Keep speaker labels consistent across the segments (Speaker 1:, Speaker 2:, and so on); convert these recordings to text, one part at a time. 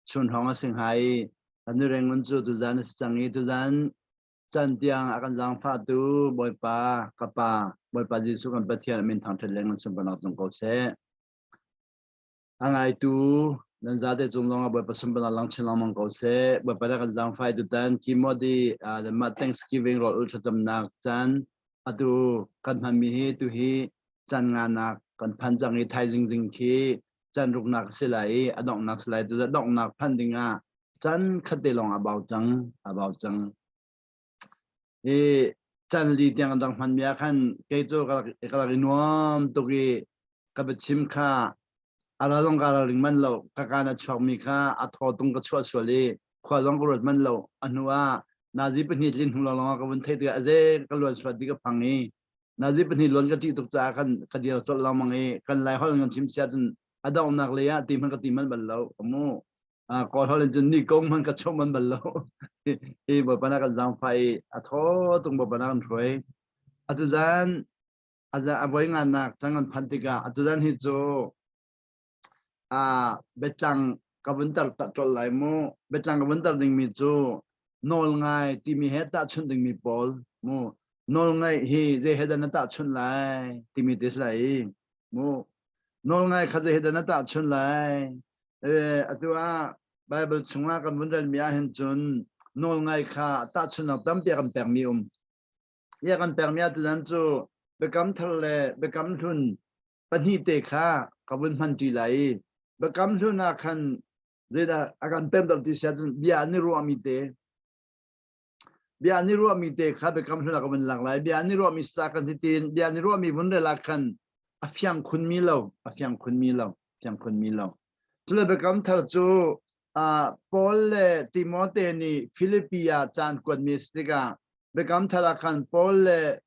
Speaker 1: Chun hrawng a si hnga i kan i rengun cu tuzan a si cang i tuzan can tiang a kan zaangfahtu Bawipa ka Pa Bawipa Jesuh kan Pathian min thangṭhat leng nan sunparnak cung ko seh. A ngaitu nan zate cung zong ah Bawipa sunparnak lang chin lengmang ko seh. Bawipa nih kan zaangfah i tutan Timothy mah Thanksgiving rawl ul thlacamnak caan atu kan hmanmi hi tu hi caan nganak kan phan cang i thaizing zing khi caan ruknak a si lai i a donghnak si lai. Tu donghnak phan ding ah caan khat te lawng a bau cang, a bau cang. Hi caan li tiang an rak hmanmi ah khan kei cu ka rak i nuam tuk i ka biachim kha a ral zong ka ral ring manh lo. Ka kaan a chuakmi kha a thaw tung ka chuah sual i khua zong ka ruat manh lo. A hnu ah nazi pahnih tlin hnu lawnglawng ah ka vun theih tikah a ze ka luan sual ti ka phang i nazi pahnih luan ka ṭih tuk caah khan ka dir colh lengmang i kan Lai holh kan chim sia cun a donghnak lei ah ti hmanh ka ti manh bal lo mu. Kawl holh in cun ni kong hmanh ka chim manh bal lo. Hi Bawipa na kan zaangfah i a thaw tung Bawipa na kan hruai. Atu zan a voi ngannak cang an phanh tikah atu zan hi cu a biatlang ka vun tar ṭol lai mu. Biatlang ka vun tar dingmi cu nawl ngai timi he tahchunh dingmi pawl mu. Nawl ngaih hi zei he dah na tahchunh lai timi te si lai i mu. Nawl ngai kha zei he dah na tahchunh lai? Atu ah Bible chungah kan vun relmi ah hin cun nawl ngai kha tahchunhnak tampi a kan pekmi um. Hi a kan pekmi ah tutan cu Biakam Thar le Biakam Hlun pahnih te kha ka vun hman ṭi lai i Biakam Hlun ah khan zeidah a kan pemter ti si ahcun bia an i ruahmi te bia an i ruahmi te kha Biakam Hlun ah ka vun lak lai. Bia an i ruahmi sa kan hitin bia an i ruahmi vun rel ah khan a fiang khunmi lo, a fiang khunmi lo, fiang khunmi lo. Cule Biakam Thar cu Paul le Timote nih Filipi ah caan kuatmi a si tikah Biakam Thar ah khan Paul le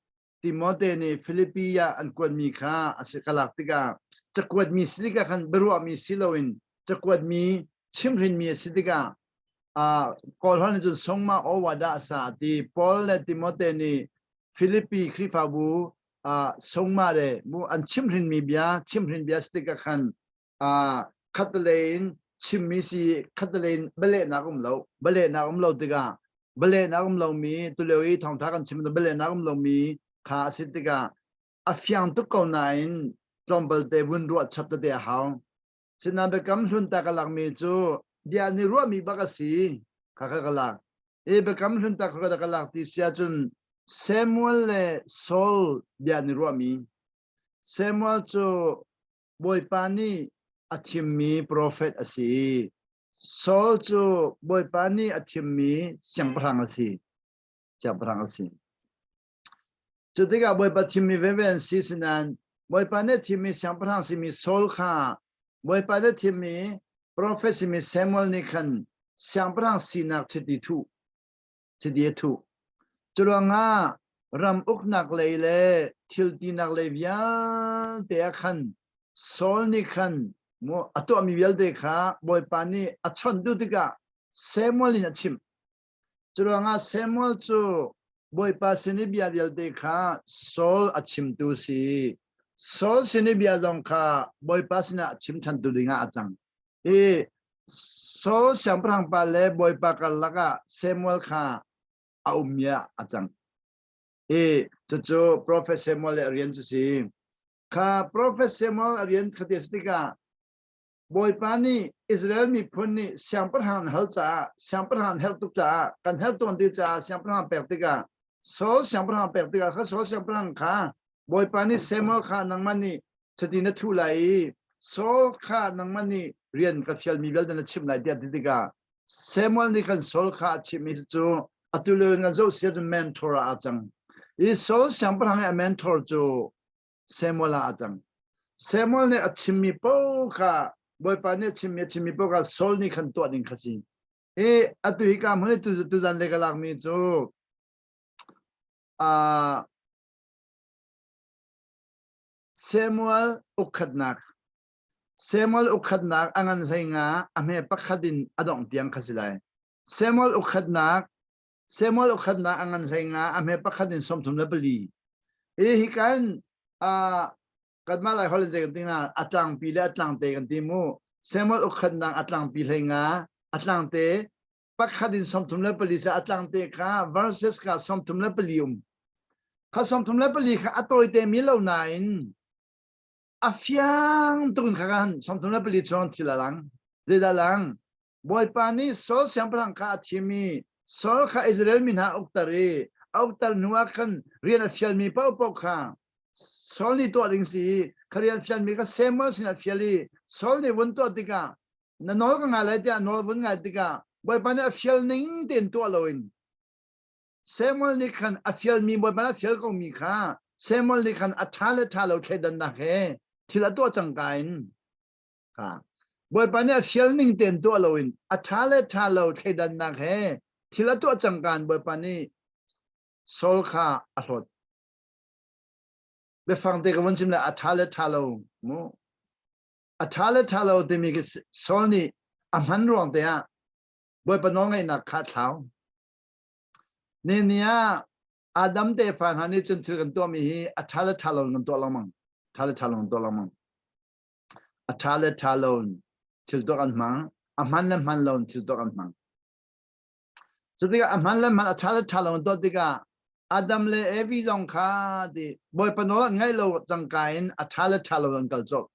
Speaker 1: Timote nih Filipi ah an kuatmi kha a si ka lak tikah cakuatmi si tikah khan biaruahmi si loin cakuatmi chimhrinmi a si tikah Kawl holh nih cun songma awada sa a ti. Paul le Timote nih Filipi Khrihfabu songma le mu an chimhrinmi bia chimhrin bia si tikah khan khatlei in chimmi si khatlei in bialehnak um lo. Bialehnak um lo tikah bialehnak um lomi tulio i thawngtha kan chim bialehnak um lomi kha a si tikah a fiang tuk ko nain tlawmpal te vun ruah chap tete a hau. Sinain biakam hlun ta ka lakmi cu bia nih ruahmi bak a si kha kha ka lak. I biakam hlun ta kha ka lak ti si ahcun Samuel le Saul bia nih ruahmi. Samuel cu Bawipa nih a thimmi profet a si i Saul cu Bawipa nih a thimmi siangpahrang a si. Siangpahrang a si. Cu tikah Bawipa thimmi veve an si sinain Bawipa nih a thimmi siangpahrang simi Saul kha Bawipa nih a thimmi profet simi Samuel nih khan siangpahrang sinak chiti thuh chiti a thuh. Cu ruangah ram uknak lei le thil tinak lei vialte ah khan Saul nih khan a tuahmi vialte kha Bawipa nih a chawnh duh tikah Samuel in a chimh. Cu ruangah Samuel cu Bawipa sin i bia vialte kha Saul a chimtu si. Saul sin i bia zong kha Bawipa sinah a chim ṭhantu dingah a cang. Hi Saul siangpahrang pa le Bawipa karlak ah Samuel kha a ummi ah a cang. Hi cucu Prophet Samuel le a rian cu si. Kha Prophet Samuel a rian kha ti a si tikah Bawipa nih Israel miphun nih siangpahrang an hal caah siangpahrang an herh tuk caah kan herh tawn ti caah siangpahrang pek tikah Saul siangpahrang pek tikah kha Saul siangpahrang kha Bawipa nih Samuel kha nangmah nih chiti na thuh lai i Saul kha nangmah nih rian ka fialmi vialte na chimh lai tiah ti tikah Samuel nih khan Saul kha a chimhmi cu atu lio in kan zoh si ahcun mentor ah aa cang. I Saul siangpahrang i a mentor cu Samuel ah a cang. Samuel nih a chimmi paoh kha Bawipa nih a chimmi a chimmi paoh kha Saul nih khan tuah ding kha si. Hi atu hi ka hmun i tu tuzan le ka lakmi cu Samuel ukkhatnak Samuel ukkhatnak a ngan hlei nga a hme pakhat in a dongh tiang kha si lai. Samuel ukkhatnak Samuel ukkhatnak a ngan hlei nga a hme pakhat in 34. Hi hi kan kanmah Lai holh in zei kan ti nga a tlangpi le a tlangte kan ti mu. Samuel ukkhatnak a tlangpi hlei nga. A tlangte pakhat in 34 sa a tlangte kha verses kha 34 um. Kha 34 kha a tawite mi lo nain a fiang tuk in kha khan 34 chung thil a lang. Zeidah lang? Bawipa nih Saul siangpahrang kha a thim i Saul kha Israel mi hna a ukter i a ukter hnuah khan rian a fialmi paohpaoh kha Saul nih tuah ding si i kha rian fialmi kha Samuel sinah fial i Saul nih vun tuah tikah na nawl ka ngai lai tiah nawl vun ngai tikah Bawipa nih a fial ning tein tuah loin Samuel nih khan a fialmi Bawipa nih a fial komi kha Samuel nih khan a ṭha le ṭha lo thleidannak he thil a tuah cangka in kha Bawipa nih a fial ning tein tuah loin a ṭha le ṭha lo thleidannak he thil a tuah cangka in Bawipa nih Saul kha a hlawt. Biafang te ka vun chim le a ṭha le ṭha lo mu. A ṭha le ṭha lo timi khi Saul nih a hman ruang te ah Bawipa nawlngaihnak kha a thlau. Ni ni ah Adam tefa hna nih cun thil kan tuahmi hi a ṭha le ṭha lo in kan tuah lengmang. Ṭha le ṭha lo kan tuah lengmang. A ṭha le ṭha lo in thil tuah kan hmang. A hman le hman lo in thil tuah kan hmang. Cutikah a hman le hman a ṭha le ṭha lo in tuah tikah Adam le Evi zong kha ti Bawipa nawl an ngaih lo cangka in a ṭha le ṭha lo an kal colh.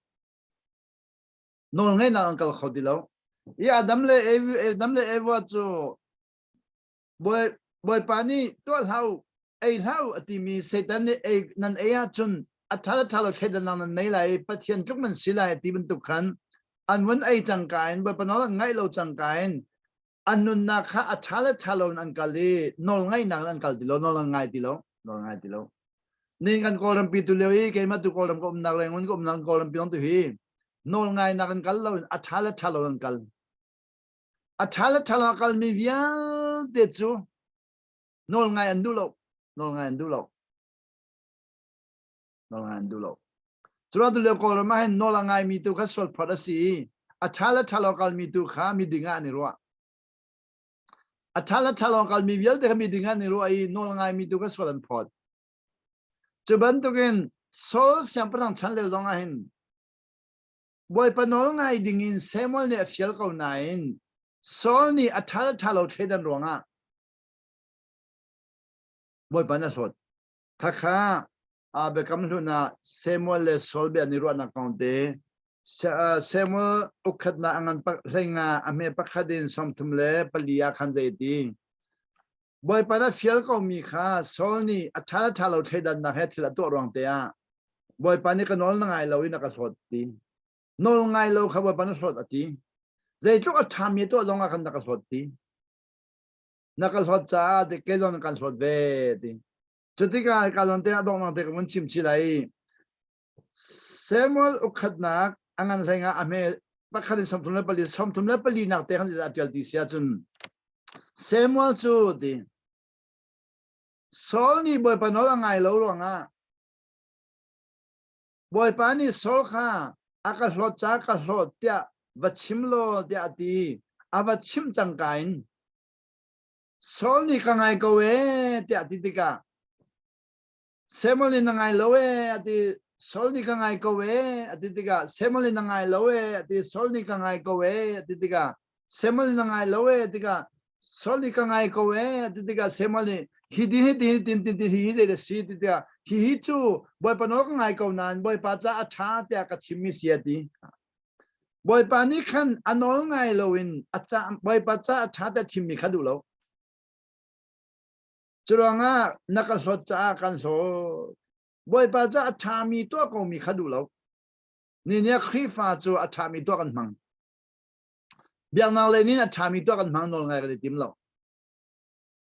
Speaker 1: Nawl ngaihnak an kal kho ti lo. I Adam le Evi Adam le Eva cu Bawipa nih tuah hlah u, ei hlah u a timi Satan nih ei nan ei ahcun a ṭha le ṭha lo thleidannak nan nei lai i Pathian tluk nan si lai ti bantuk khan an vun ei cangka in Bawipa nawl an ngaih lo cangka in an nunnak kha a ṭha le ṭha lo in an kal i nawl ngaihnak in an kal ti lo, nawl an ngai ti lo, nawl ngai ti lo. Ni kan Kawlrampi tu lio i keimah tu Kawlram ka umnak Rangoon ka umnak Kawlrampi zong tu hi nawl ngainak in kal lo in a ṭha le ṭha lo in an kal. A ṭha le ṭha lo a kalmi vialte cu nawl ngai an duh lo. Nawl ngai an duh lo. Nawl ngai an duh lo. Curuang tu lio Kawlram ah hin nawl a ngaimi tu kha sualphawt a si i a ṭha le ṭha lo kalmi tu kha miding ah an i ruah. A ṭha le ṭha lo kalmi vialte kha miding ah an i ruah i nawl ngaimi tu kha sual an phawt. Cu bantukin Saul siangpahrang chan lio zong ah hin Bawipa nawl ngai dingin Samuel nih a fial ko nain Saul nih a ṭha le ṭha lo thleidan ruangah Bawipa nih a hlawt. Khakha a biakam hlun ah Samuel le Saul bia an i ruahnak kong te Samuel ukkhatnak a ngan hleinga a hme pakhat in 34 ah khan zei ti Bawipa na fial komi kha Saul nih a ṭha le ṭha lo thleidannak he thil a tuah ruang te ah Bawipa nih ka nawl na ngai lo in a ka hlawt ti. Nawl ngai lo kha Bawipa na hlawt a ti. Zeitluk a ṭhami tuah zong ah khan na ka hlawt ti. Na ka hlawt caah ti kei zong na kan hlawt ve ti. Cutikah ka lon te ah donghnak te ka vun chim chih lai. Samuel ukhatnak a ngan hlei nga a hme pakhat in 34 34 nak te khan a tial ti si ahcun Samuel cu ti Saul nih Bawipa nawl a ngai lo ruangah Bawipa nih Saul kha a ka hlawt ca ka hlawt tiah va chim law tiah a ti a va chim cangka in Saul nih ka ngai ko ee tiah ti tikah Samuel nih na ngai lo ee a ti Saul nih ka ngai ko ee a ti tikah Samuel nih na ngai lo ee a ti Saul nih ka ngai ko ee a ti tikah Samuel nih na ngai lo ee tikah Saul nih ka ngai ko ee a ti tikah Samuel nih hi tin hi tin tin tin tin hi hi zei da si ti tikah hi hi cu Bawipa nawl ka ngai ko nain Bawipa ca a ṭha tiah ka chimmi si a ti. Bawipa nih khan a nawl ngai loin a ca Bawipa ca a ṭha tiah chimmi kha duh lo. Curuangah na ka hlawt caah kan hlawt. Bawipa ca a ṭhami tuah komi kha duh lo. Ni nih Khrihfa cu a ṭhami tuah kan hmang. Biaknak lei nih a ṭhami tuah kan hmang nawl ngai kan i tim lo.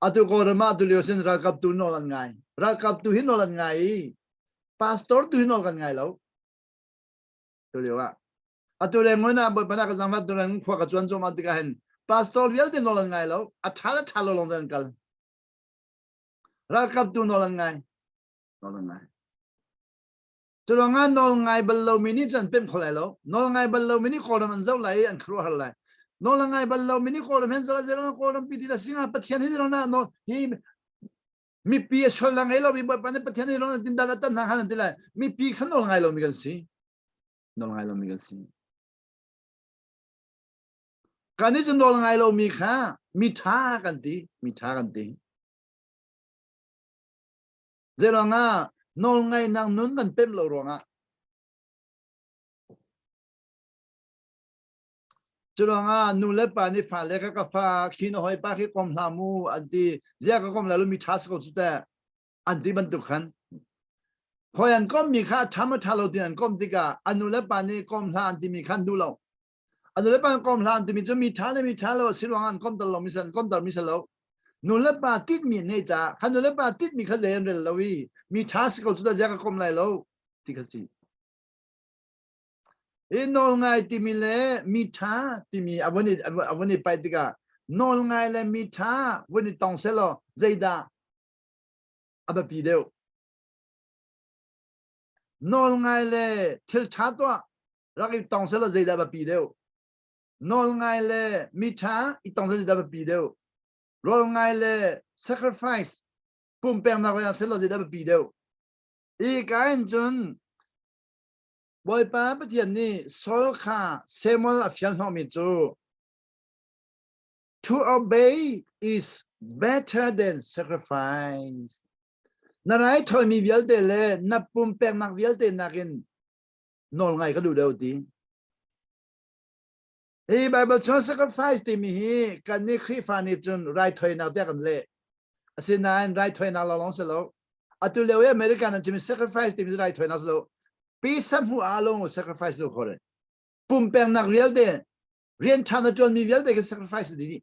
Speaker 1: Atu Kawlram ah tulio sin ralkap tu nawl an ngai. Ralkap tu hi nawl an ngai i pastor tu hi nawl kan ngai lo. Tulio ah. Atu le ngoi na bawipa na ka zangfat tu ren khua ka chuan chom tikah hin pastor vialte nawl an ngai lo. A ṭha le ṭha lo lawng an kal. Ralkap tu nawl an ngai. Nawl an ngai. Curuangah nawl ngai bal lomi nih cun pemh kho lai lo. Nawl ngai bal lomi nih Kawlram an zoh lai i an khuaruahhar lai. Nawl a ngai bal lomi nih Kawlram hin zoh lai Kawlram pi ti la singa Pathian hi zero na nawl hi mipi a sual la ngei lomi Bawipa nih Pathian hi ron tin dan a tan hna khan an ti lai. Mipi kha nawl ngai lomi kan si. Nawl ngai lomi kan si. Kan i cu nawl ngai lomi kha mi ṭha kan ti, mi ṭha kan ti. Zeiruangah nawl ngaihnak nun kan pemh lo ruangah. Curuangah nu le pa nih fale kha ka fa khi na hawipa khi kom hlah mu an ti. Ziah ka kom lai lo mi ṭha si ko cu teh an ti bantuk khan. Hawi an kommi kha a ṭha maw ṭha lo tiin an kom tikah a nu le pa nih kom hlah an timi kha an duh lo. A nu le pa an kom hlah an timi cu mi ṭha le mi ṭha lo a si ruangah an komter lo mi an komter mi si lo. Nu le pa titmi an neih caah kha nu le pa titmi kha zei an rel lo i mi ṭha si ko cu dah ziah ka kom lai lo ti kha si. Hi nawlngai timi le mi ṭha timi a vun i a vun i paih tikah nawlngai le mi ṭha vun i tong selaw zeidah a biapi deuh? Nawlngai le thil ṭha tuah rak i tong selaw zeidah a biapi deuh? Nawlngai le mi ṭha i tong selaw zeidah a biapi deuh? Rawl ngai le sacrifice pumpeknak rak selaw zeidah a biapi deuh? Hi ka in cun Bawipa Pathian nih Saul kha Samuel a fial hnawhmi cu To obey is better than sacrifice. Na raithawimi vialte le na pumpeknak vialte nakin nawl ngai ka duh deuh ti. Hi Bible chung sacrifice timi hi kan nih Khrihfa nih cun raithawinak tiah kan leh. Asinain raithawinak lawnglawng si lo. Atu lio i American an chimmi sacrifice timi cu raithawinak si lo. Pisa hmuh ah lawng sacrifice lo khore. Pumpeknak vialte, rian ṭha na ṭuanmi vialte kan sacrifice dih.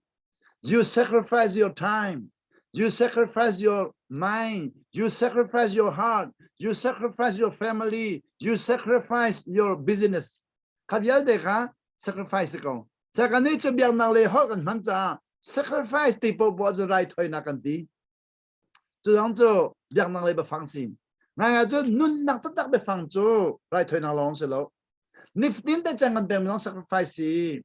Speaker 1: You sacrifice your time. You sacrifice your mind. You sacrifice your heart. You sacrifice your family. You sacrifice your business. Kha vialte kha sacrifice si ko. Kan nih cu biaknak le holh kan hman caah sacrifice ti poah cu raithawinak kan ti. Cu zong cu biaknak lei biafang si. Ngai cu nunnak taktak biafang cu raithawinak lawng si lo. Nifatin te cang kan pekmi zong sacrifice si.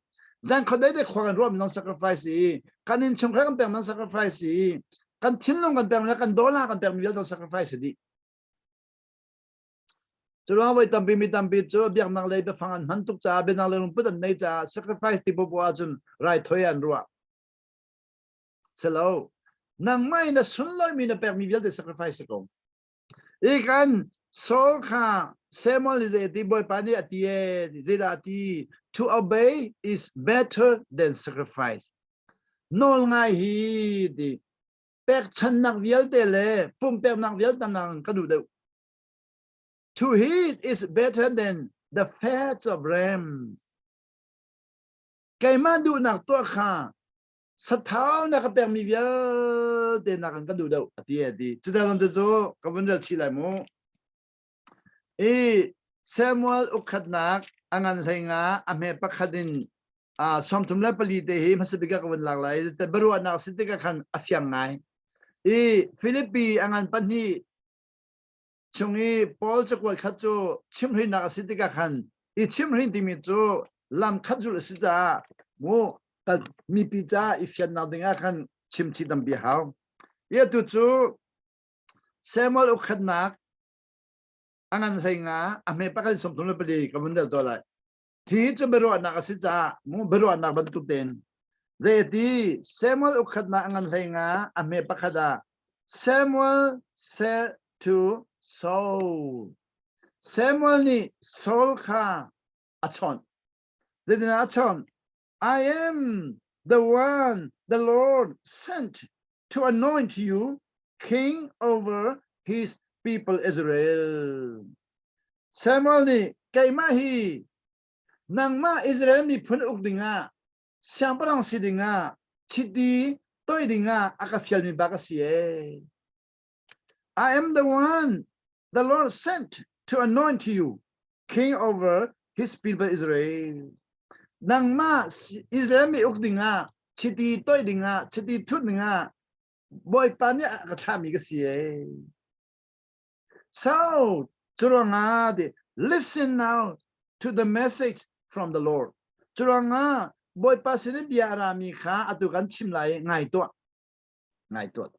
Speaker 1: Zan khuadei te khua kan ruahmi zong sacrifice si. Kan innchungkhar kan pekmi zong sacrifice si. Kan thinlung kan pekmi le kan dollar kan pekmi vialte zong sacrifice si dih. Curuang voi tampi mi tampi cu biaknak lei biafang an hman tuk caah biaknak lei lungput an nei caah sacrifice ti poah ahcun raithawi an ruah. Silo. Nangmah in na sunlawimi na pekmi vialte sacrifice si ko. I kan Saul kha Samuel nih zei ti Bawipa nih a ti e zeidah a ti to obey is better than sacrifice. Nawl ngai hi ti pekchannak vialte le pumpeknak vialte nang ka duh deuh. To heed is better than the fat of rams. Keimah duhnak tuah kha sathau na ka pekmi vialte nakin ka duh deuh a ti a ti. Cuta cu ka vun rel chih lai mu. I Samuel ukhatnak a ngan hlei nga a hme pakhat in 34 te hi hmasa bik ah ka vun lak lai. Biaruahnak si tikah khan a fiang ngai. I Filipi a ngan pahnih chung i Paul cakuat khat cu chimhrinnak a si tikah khan i chimhrin timi cu lam khat zulh a si caah mu mipi caah i fiannak dingah khan chimchih tampi hau. I atu cu Samuel ukhatnak a ngan hlei nga a hme pakhat 34 ka vun del to lai. Hi cu biaruahnak a si caah mu biaruahnak bantuk tein zeiti Samuel ukhatnak a ngan hlei nga a hme pakhat ah Samuel said to Saul Samuel nih Saul kha a chawnh. Zeitindah a chawnh? I am the one the Lord sent to anoint you king over his people Israel. Samuel nih keimah hi nangmah Israel miphun uk dingah siangpahrang si dingah chiti toi dingah a ka fialmi bak a si ee. I am the one the Lord sent to anoint you king over his people Israel. Nangmah Israel mi uk dingah chiti toih dingah chiti thut dingah Bawipa nih a ka thlahmi ka si ee. So, curuangah di listen now to the message from the Lord. Curuangah Bawipa sin in bia a rami kha atu kan chim lai ngai tuah. Ngai tuah.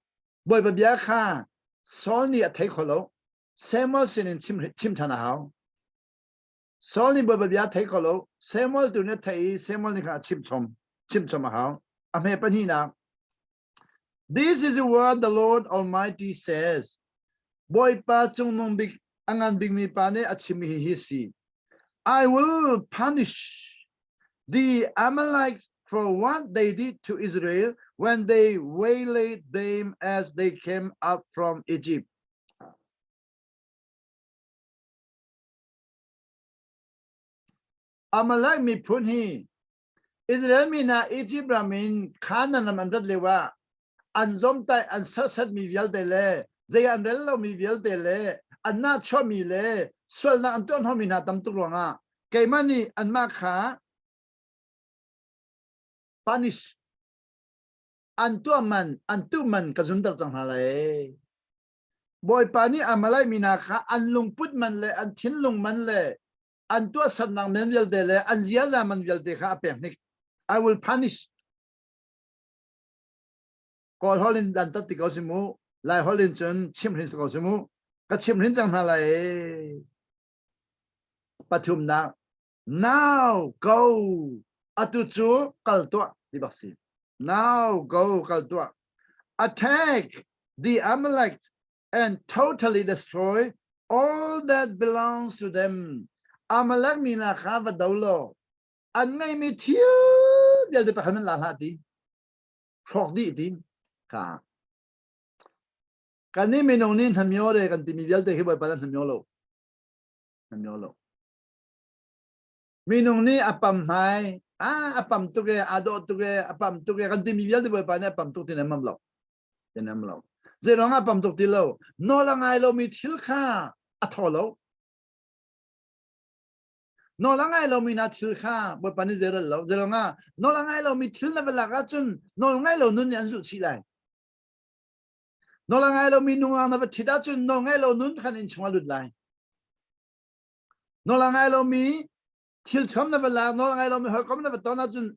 Speaker 1: Bawipa bia kha Saul nih a thei kho lo. Samuel sin in chim chim than a hau. Saul nih Bawipa bia thei kho lo. Samuel tu nih a theih i Samuel nih khan a chimh chom. Chimchom a hau. A hme pahnihnak. This is what the Lord Almighty says. Bawipa cungnung bik a ngan bikmi pa nih a chimmi hi hi si. I will punish the Amalekites for what they did to Israel when they waylaid them as they came up from Egypt. Amalek miphun hi Israel mi hna Egypt ram in Canaan ram an rat lio ah an zomtaih an serhsatmi vialte le zei an rel lomi vialte le an nahchuahmi le sualnak an tuah hnawhmi hna tam tuk ruangah keimah nih anmah kha punish an tuah man an tuh man ka zunter cang hna lai. Bawipa nih Amalek mi hna kha an lungput man le an thinlung man le an tuahsernak men vialte le an ziaza man vialte kha a pek hnik. I will punish. Kawl holh in dan tat ti ko si mu. Lai holh in cun chim hrin si ko si mu. Ka chim hrin cang hna lai. Pathumnak. Now go. Atu cu kal tuah ti bak si. Now go kal tuah. Attack the Amalek and totally destroy all that belongs to them. Amalek mi hna kha va do law an ngeimi thil vialte pakhat man la hlah ti. Hrawk dih ti. Kha. Kan nih minung nih hnamio re kan timi vialte khi Bawipa nan hnamio lo. Hnamio lo. Minung nih a pam hmai, a pam tuk e, a dawh tuk e, a pam tuk e, kan timi vialte Bawipa nih a pam tuk ti nan mam lo. Ti nan lo. Zeiruang ah pam tuk ti lo? Nawl a ngai lomi thil kha a thaw lo. Nawl a ngai lomi na thil kha Bawipa nih zei rel lo. Zeiruang ah nawl a ngai lomi thil na va lak ahcun nawl ngai lo nun nih an zulh chih lai. Nawl a ngai lomi nungak na va ṭhit ahcun nawl ngai lo nun khan inn chung a lut lai. Nawl a ngai lomi thil thuam na va lak, nawl a ngai lomi hawikom na va ton ahcun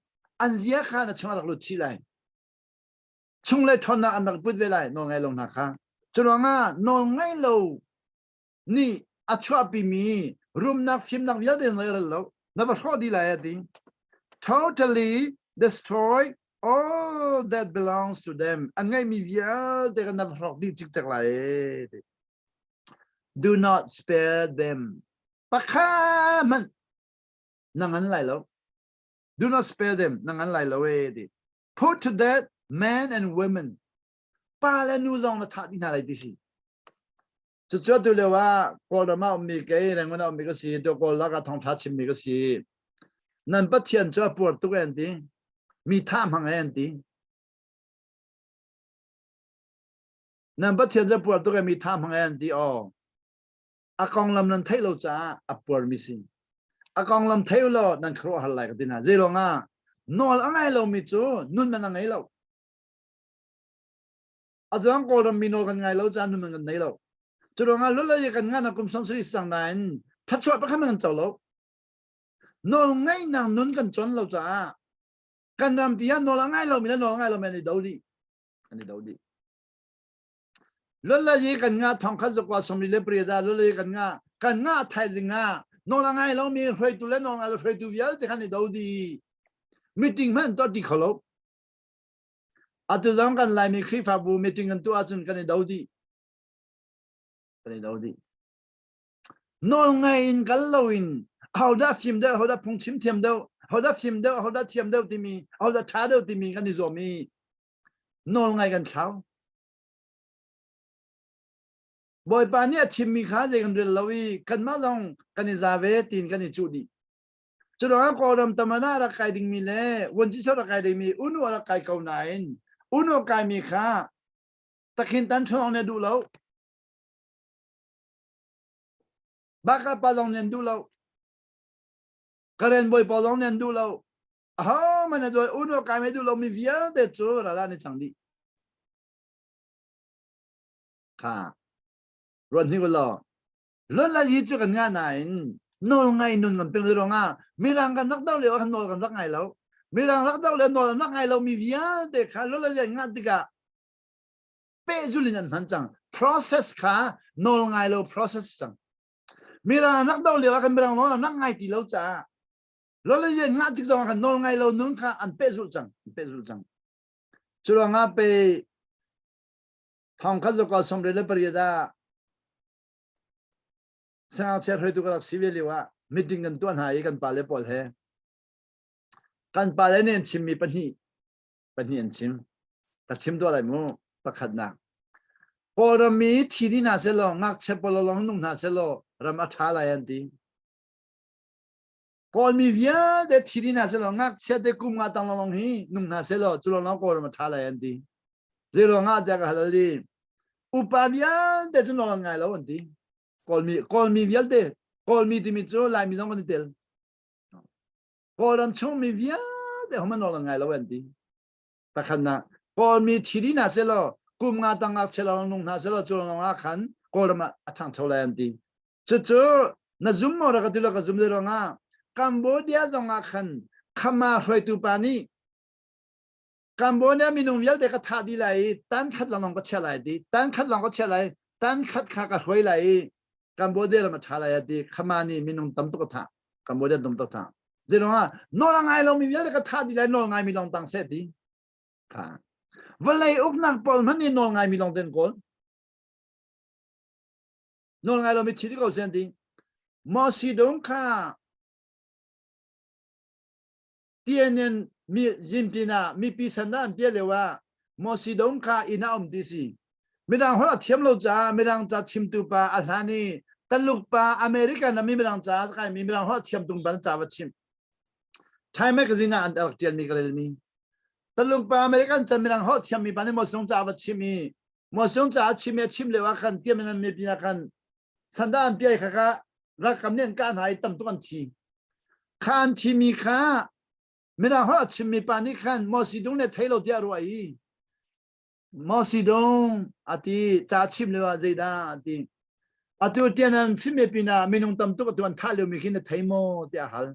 Speaker 1: an zia kha na chung a rak lut chih lai. Chunglei ṭhawnnak an rak put ve lai nawl ngai lo hna kha. Curuangah nawl ngai lo nih a chuahpimi rumnak fimnak vialte na rel lo na va hrawh dih lai a ti. Totally destroy all that belongs to them. An ngeihmi vialte kan na va hrawk dih cikcek lai ti. Do not spare them. Pakhat hmanh na ngan lai lo. Do not spare them. Na ngan lai lo e ti. Put to death men and women. Pa le nu zong na thah dih hna lai ti si. Cucu atu lio ah Kawlram ah ummi kei Rangoon ah ummi ka si, to Kawl lak ah thawngṭha chimmi ka si. Nan Pathian cu a puar tuk e an ti. Mi thah hmang e an ti. Nan Pathian cu a puar tuk e mi thah hmang e an ti aw. A konglam nan theih lo caah a puarmi si. A konglam thei law nan khuaruah har lai ka ti hna. Zei ruangah nawl a ngai lomi cu nun man a ngei lo. A zuang Kawlram mi nawl kan ngai lo caah nun man kan nei lo. Cu ruangah lulei kan ngan kum 70 sang nain thachuah pakhat man kan co lo. Nawl ngeihnak nun kan con lo caah kan rampi ah nawl a ngai lomi le nawl a ngai lomi an i do dih. An i do dih. Lulei kan nga thong khat zakua somli le pariat ah lulei kan nga kan nga thaizing ah nawl a ngai lomi hruaitu le nawl ngai lo hruaitu vialte khan i do dih. Meeting hmanh tuah ti kho lo. Atu zong kan Laimi Khrihfabu meeting kan tuah ahcun kan i do dih. Kan i do dih. Nawl ngai in kal loin ahodah fim deuh, ahodah phungchim thiam deuh, ahodah fim deuh, ahodah thiam deuh timi, ahodah ṭha deuh timi kan i zuam i nawl ngai kan thlau. Bawipa nih a thimmi kha zei kan rel lo i kanmah zong kan i za ve tiin kan i cuh dih. Cu ruangah Kawlram taman ah rak kai dingmi le vuanci rak kai dingmi unu a rak kai ko nain unu kaimi kha takhin tan chuang nih duh lo. Baka pa zong nih an duh lo. Karen bawi pa zong nih an duh lo. Aho man a duai unu kai mai duh lomi vialte cu rala ni cang dih. Kha ruat hnik law Lon la yi cu kan nga nain nawl ngai nun kan peng ruangah mirang kan rak do lio kan nawl kan rak ngai lo. Mirang rak do le nawl an rak ngai lo mi vialte kha lon la yi nga tikah pehzul in an hman cang. Process kha nawl ngai lo process cang. Mirang rak do lio ah kan mirang nawl an rak ngai ti lo caah. Lawlei ngah tik zong ah khan nawl ngai lo nun kha an pehzulh cang, an pehzulh cang. Cu ruangah pe thong khat zakua 78 ah siangngakchia hruaitu ka rak si ve lio ah meeting kan tuah hna i kan pale pawl he kan pale nih an chimmi pahnih pahnih an chim. Ka chim tuah lai mu. Pakhatnak. Kawlram mi thi dih hna selaw ngakchia pawl lawng nung hna selaw ram a ṭha lai an ti. Kawlmi vialte thi dih hna selaw ngakchia te kum nga tang lawng hi nung hna selaw cu lawng Kawlram a ṭha lai an ti. Zei ruangah tiah ka hal i upa vialte cu nawl an ngai lo an ti. Kawlmi Kawlmi vialte Kawlmi timi cu Laimi zong kan i tel. Kawlram chungmi vialte hom nawl an ngai lo an ti. Pakhatnak Kawlmi thi dih hna selaw kum nga tang ngakchia lawng nung hna selaw cu lawng ah khan Kawlram ah a ṭhangcho lai an ti. Cucu na zum maw rak ka ti lo ka zum le ruangah Cambodia zong ah khan Khama hruaitu pa nih Cambodia minung vialte ka thah dih lai i tan khat lawng ka chiah lai ti tan khat lawng ka chiah lai tan khat kha ka hruai lai i Cambodia ram a ṭha lai a ti Khama nih minung tam tuk a thah Cambodia tam tuk thah Zeiruangah nawl a ngai lomi vialte ka thah dih lai nawl ngaimi lawng tang seh ti kha vawlei uknak pawl hmanh nih nawl ngaimi lawng ten kawl nawl ngai lomi thi ko sen ti Mawsidung kha TNN mi zinpin ah mipi san ah an piah lio ah Mawsidung kha inn ah um ti si midang holh a thiam lo caah midang ca chimtu pa a hlan i Taluk pa American mi midang ca kai mi midang holh a thiam tung ban ca va chim Time magazine ah an rak tial mi ka rel mi Taluk pa American ca midang holh thiam mi pa nih Mawsidung ca va chim i Muslim caah chim i a chim lio ah khan tiam in an mipi ah khan sanda an piai kha kha ralkap nih an kah hna i tam tuk an thi. Kha an thimi kha mirang holh a chimmi pa nih khan Mosidung le thei lo tiah ruah i Mosidung a ti ca chim lio ah zeidah a ti. Atu tian an chim mi pinah minung tam tuk atu an thah lio mi khi na thei maw tiah a hal.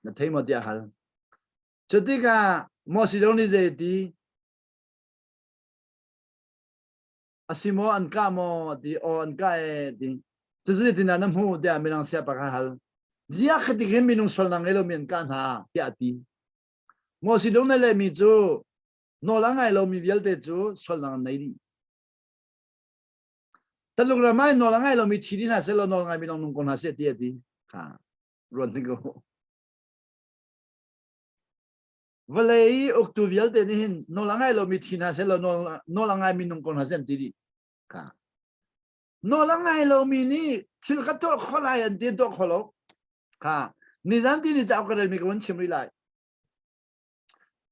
Speaker 1: Na thei maw tiah a hal. Cutikah Mosidung nih zei ti A si maw an kah maw ti aw an kah e ti cucu zeitindah na hmuh tiah mirang siapa kha hal ziah khati khin minung sualnak ngei lomi an kah hna tiah a ti Moses dong na lehmi cu nawl a ngai lomi vialte cu sualnak an nei dih Taluk ram ah nawl a ngai lomi thi dih hna seh law nawl ngaimi lawng nung ko hna seh ti a ti kha ruan hnik u Vawlei i uktu vialte nih hin nawl a ngai lomi thi hna seh law nawl a ngaimi nung ko hna seh an ti dih. Kha. Nawl a ngai lomi nih thil ka tuah kho lai an ti an tuah kho lo. Kha. Nizan ti ni cauk ka relmi ka vun chim rih lai.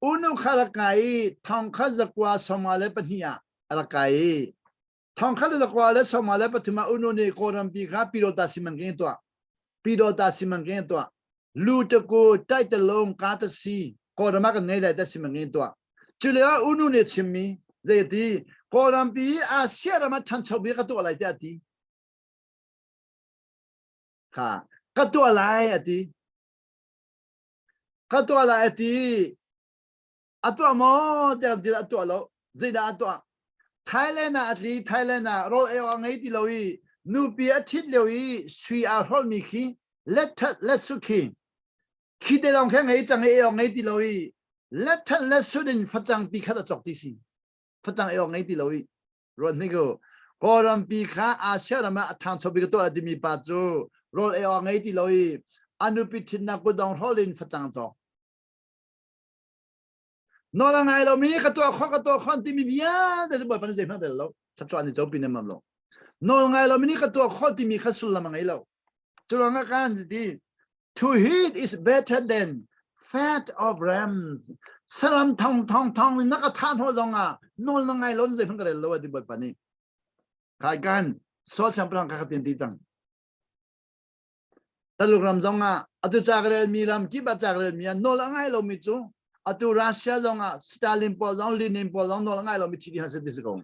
Speaker 1: Unu kha rak kai i thong kha zakua 52 ah a rak kai i thong khat le zakua le 53 ah unu nih Kawlrampi kha Pyidawta simanking tuah. Pyidawta simanking tuah. Lu taku taitalung ka ta si Kawlram ah kan ngei lai ta simanking tuah. Cu lio ah unu nih chimmi zei ti Kawlrampi Asia ram ah ṭhancho bik ka tuah lai tiah a ti. Kha ka tuah lai a ti. Ka tuah lai a ti. A tuah maw tiah ti a tuah lo. Zeidah a tuah? Thailand ah a tli, Thailand ah rawl ei awk a ngei ti lo i nupi a ṭhit lio i sui aa hrolhmi khi let that let sut khi khi te lawng kha ngei cang i ei awk ngei ti lo i let that let sut in facang pi khat a cawk ti si. Facang ei awk ngei ti lo i ruat hnik u. Kawlrampi kha Asia ram ah a ṭhangcho bik a tuah timi pa cu rawl ei awk ngei ti lo i a nupi ṭhitnak kutdong hrolh in facang cawk. Nawl a ngai lomi ka tuah khawh ka tuah khawh timi vialte cu Bawipa nih zeihmanh rel lo. Thluachuah nih copi nem lo. Nawl ngai lomi nih ka tuah khawh timi kha sullam a ngei lo. Cu ruangah kan ti to heat is better than fat of rams. Saram thong thong thong in na ka thah hnawh zong ah nawl na ngai lo zeihmanh ka rel lo ti Bawipa nih. Kai kan Saul siangpahrang kha ka tin ti cang. Taluk ram zong ah atu ca ka relmi ram kip ah ca ka relmi ah nawl a ngai lomi cu atu Russia zong ah Stalin pawl zong Lenin pawl zong nawl a ngai lomi thi dih hna ti si ko.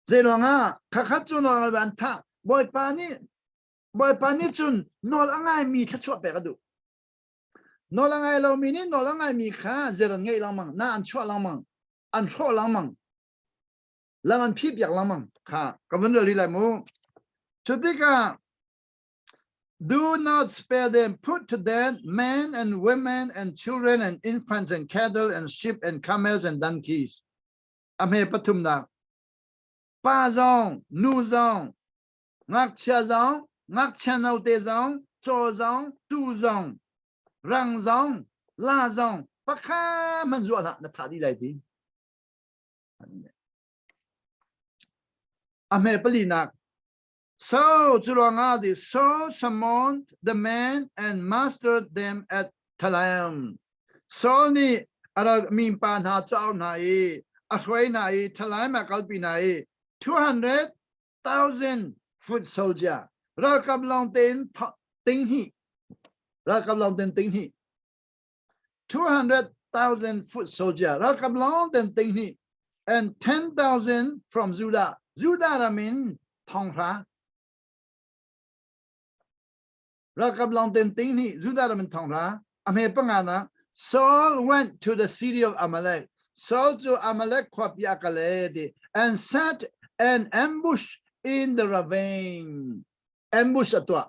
Speaker 1: Zei ruangah khakhat cu nawl ngai an thah Bawipa nih Bawipa nih cun nawl a ngaimi thluachuah pek a duh. Nawl a ngai lomi nih nawl a ngaimi kha zer an ngeih lengmang, na an chuah lengmang, an hrawh lengmang. Lam an phih piak lengmang kha ka vun rel rih lai mu. Cu tikah do not spare them, put to death men and women and children and infants and cattle and sheep and camels and donkeys. A hme pathumnak. Pa zong, nu zong, ngakchia zong, ngakchia note zong, caw zong, tuu zong, rang zong, la zong, pakha hmanh zuah hlah na thah dih lai ti. A hme palinak. So cu ruangah the Saul summoned the men and mustered them at Thalaim. Saul nih a rak mipa hna cu a auh hna i a hruai hna i Thalaim ah kalpi hna i 200,000 foot soldier ralkap lawng tein ting hnih ralkap lawng tein ting hnih 200,000 foot soldier ralkap lawng ten ting hnih and 10,000 from Judah. Judah ram in thonghra ralkap lawng ten ting hnih Judah ram in thonghra a hme panga na Saul went to the city of Amalek. Saul cu Amalek khuapi a kal e ti and set an ambush in the ravine. Ambush a tuah.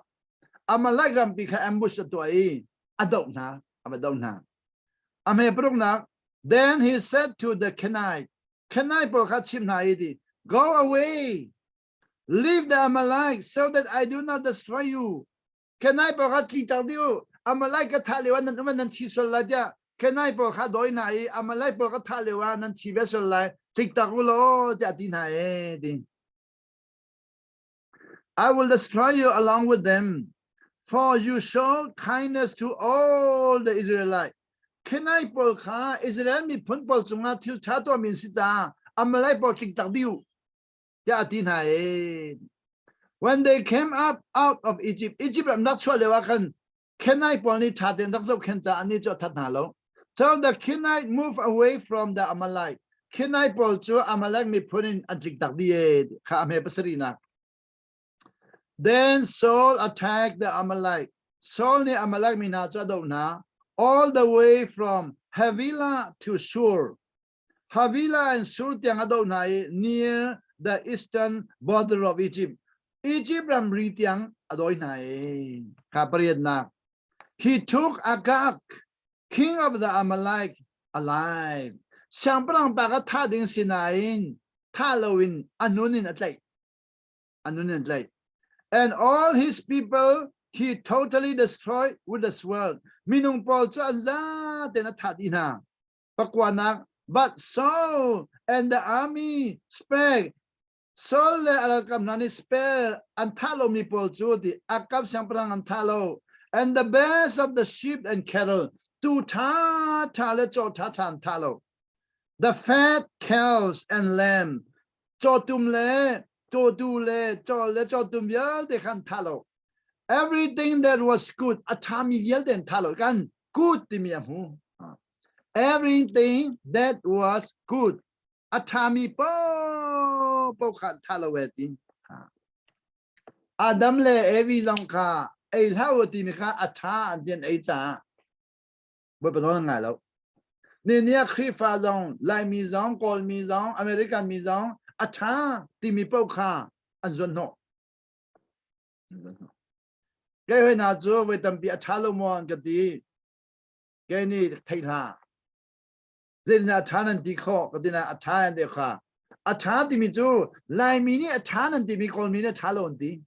Speaker 1: Amalek rampi kha ambush a tuah i a doh hna a va doh hna a hme paruknak. Then he said to the Kenite, Kenite pawl kha chim hna i ti, "Go away, leave the Amalek so that I do not destroy you." Kenite pawl kha tli tak dih u, Amalek ka thah lio ah nan um nan thi sual lai tiah Kenite pawl kha dawi hna i Amalek pawl ka thah lio ah nan thi ve sual lai, tlik tak u law tiah ti hna e ti. "I will destroy you along with them, for you showed kindness to all the Israelites." Kenai pawl kha Israel miphun pawl cungah thil ṭha tuahmi an si caah Amalek pawl tlik tak dih u tiah a ti hna i when they came up out of Egypt, Egypt ram rak chuah lio ah khan Kenai pawl nih ṭha tein rak zohkhenh caah annih cu a that hna lo. So the Kenite move away from the Amalek. Kenai pawl cu Amalek miphun in an tlik tak dih e kha a hme pasarihnak. Then Saul attacked the Amalek. Saul nih Amalek mi hna cu a doh hna all the way from Havilah to Shur. Havilah and Shur tiang a doh hna i near the eastern border of Egypt. Egypt ramri tiang a dawi hna i kha pariatnak. He took Agag, king of the Amalek, alive. Siangpahrang pa kha thah ding si nain thah loin a nun in a tlaih. A nun in a tlaih. And all his people he totally destroyed with the sword. Minung pawl cu an zaten a thah dih hna. Pakuanak, but Saul and the army spared. Saul le a ralkap hna nih spare an thah lomi pawl cu ti Akab siangpahrang an thah lo. And the best of the sheep and cattle, tuu ṭha ṭha le caw ṭha ṭha an thah lo. The fat cows and lamb, cawtum le cawtu le caw le cawtum vialte kha an thah lo. Everything that was good, a ṭhami vialte an thah lo. Kan good timi a hmu. Everything that was good, a ṭhami paohpaoh kha an thah lo e ti. Adam le Evi zong kha ei hlah u timi kha a ṭha an ti an ei caah Bawipa nawl an ngai lo. Ni ni ah Khrihfa zong, Laimi zong, Kawlmi zong, American mi zong a ṭha timi paoh kha an zuan hnawh. Kei hoi hna cu voi tampi a ṭha lo maw an ka ti. Kei nih theih hlah. Zeitin a ṭha nan ti khawh ka ti na a ṭha an ti kha. A ṭha timi cu Laimi nih a ṭha nan timi Kawlmi nih a ṭha lo an ti.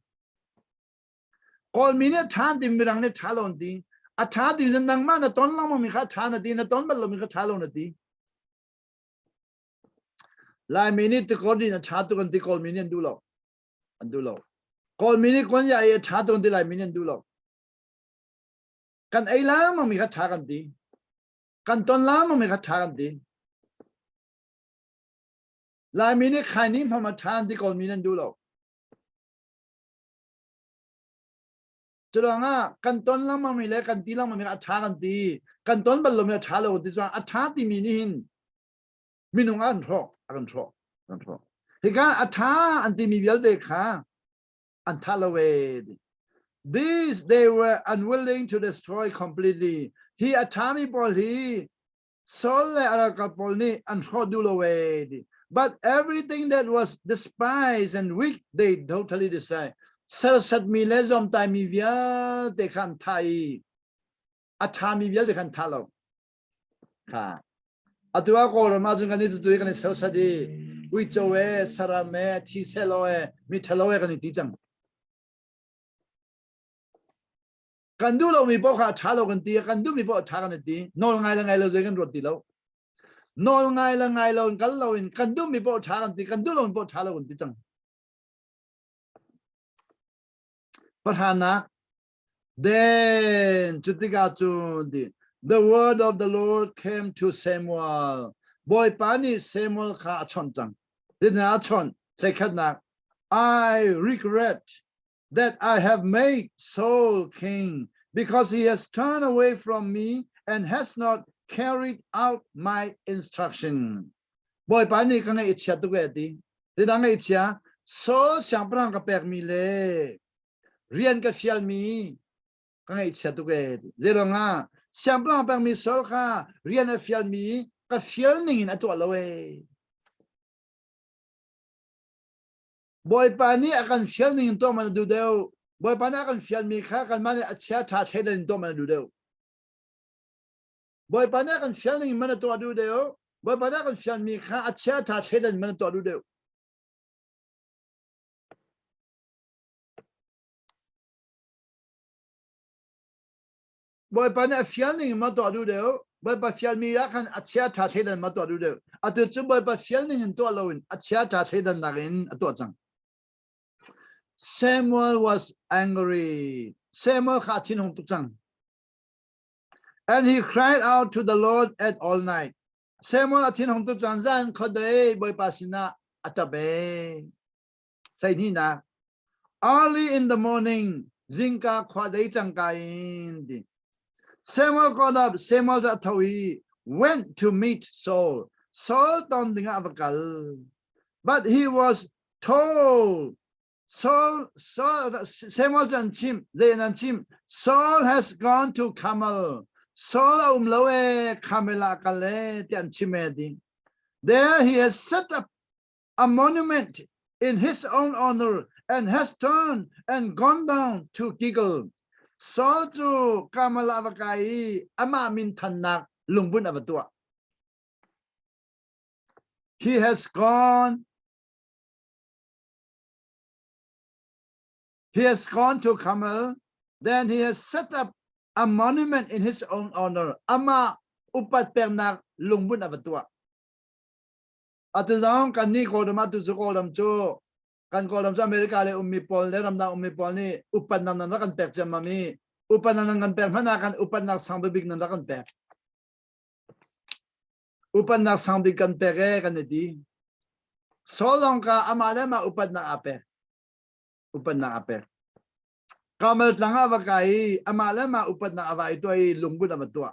Speaker 1: Kawlmi nih a ṭha an ti Mirang nih a ṭha lo an ti. A ṭha ti cu nangmah na ton lengmang mi kha a ṭha na ti, na ton bal lomi kha ṭha lo na ti. Laimi nih tikor din a ṭha tuk an ti, Kawlmi nih an duh lo. An duh lo. Kawlmi nih kon ya i a ṭha tuk an ti, Laimi nih an duh lo. Kan ei lengmang mi kha ṭha kan ti. Kan ton lengmang mi kha ṭha kan ti. Laimi nih khaini hmam a ṭha an ti, Kawlmi nih an duh lo. Curuangah kan ton lengmang mi le kan ti lengmang mi a ṭha kan ti. Kan ton bal lomi a ṭha lo ti cuang a ṭha timi nih hin minung an hrawk, a kan hrawk, kan hrawk. Hika a ṭha an timi vialte kha an tha lo e. These they were unwilling to destroy completely. Hi a ṭhami pawl hi Saul le a ralkap pawl nih an hrawh duh lo e. But everything that was despised and weak they totally destroyed. Sersatmi le zuamtaimi vialte kha an thah i a ṭhami vialte kha an thah lo. Kha. Atu ah Kawlram ahcun kan i tutu i kan i sersat i uico e, saram e, thi selaw e, mi ṭhalo e kan i ti cang. Kan duh lomi paoh kha a ṭha lo kan ti, kan duhmi paoh a ṭha kan i ti. Nawl ngai le ngai lo zei kan ruat ti lo. Nawl ngai le ngai lo in kal lo in kan duhmi paoh ṭha kan ti, kan duh lomi paoh ṭha lo kan ti cang. Pahranak Then cutikah cun the word of the Lord came to Samuel. Bawipa nih Samuel kha a chawnh cang. Zeitindah a chawnh? Thleikhatnak I regret that I have made Saul king because he has turned away from me and has not carried out my instruction. Bawipa nih ka ngaih chia tuk e ti. Zeidah ngaihchia? Saul siangpahrang ka pekmi le rian ka fialmi ka ngaihchia tuk e. Zeiruangah siangpahrang pekmi Saul kha rian a fialmi ka fial ning in a tuah lo e. Bawipa nih a kan fial ning in tuah man a duh deuh. Bawipa nih a kan fialmi kha kanmah nih a chia ṭha thleidan in tuah man a duh deuh. Bawipa nih a kan fial ning in man a tuah duh deuh. Bawipa nih a kan fialmi kha a chia ṭha thleidan in man a tuah duh deuh. Bawipa nih a fial ning in ma tuah duh deuh. Bawipa fialmi ah khan a chia ṭha thleidan ma tuah duh deuh. Atu cu Bawipa fial ning in tuah loin a chia ṭha thleidannak in a tuah cang. Samuel was angry. Samuel kha a thinhung tuk cang. And he cried out to the Lord at all night. Samuel a thinhung tuk cang zan khuadei Bawipa sinah a ṭap ee. Hleihnihnak Early in the morning zingka khua dei cangka in ti. Samuel got up, Samuel cu a tho i went to meet Saul. Saul ton dingah a va kal. But he was told Saul, Saul, Samuel cu an chimh, zei in an chimh? Saul has gone to Carmel. Saul a um lo e, Carmel ah kal e, ti an chim e ti. There he has set up a monument in his own honor and has turned and gone down to Gilgal. Saul cu Carmel ah va kai i amah min thannak lungbunh a va tuah. He has gone He has gone to Carmel, then he has set up a monument in his own honor. Amah upat peknak lungbunh a va tuah. Atu zong kan nih Kawlram atu cu Kawlram cu kan Kawlram cu America le ummi pawl le ramdang ummi pawl nih upatnak nan rak kan pek ciammam i upatnak nan kan pek hmanh ah kan upatnak sang bik nan rak kan pek. Upatnak sang bik kan pek e kan i ti. Saul lawng ka amah le amah upatnak aa pek. Upatnak aa pek. Carmel tlang ah va kai i amah le amah upatnak a va i tuah i lungbut a va tuah.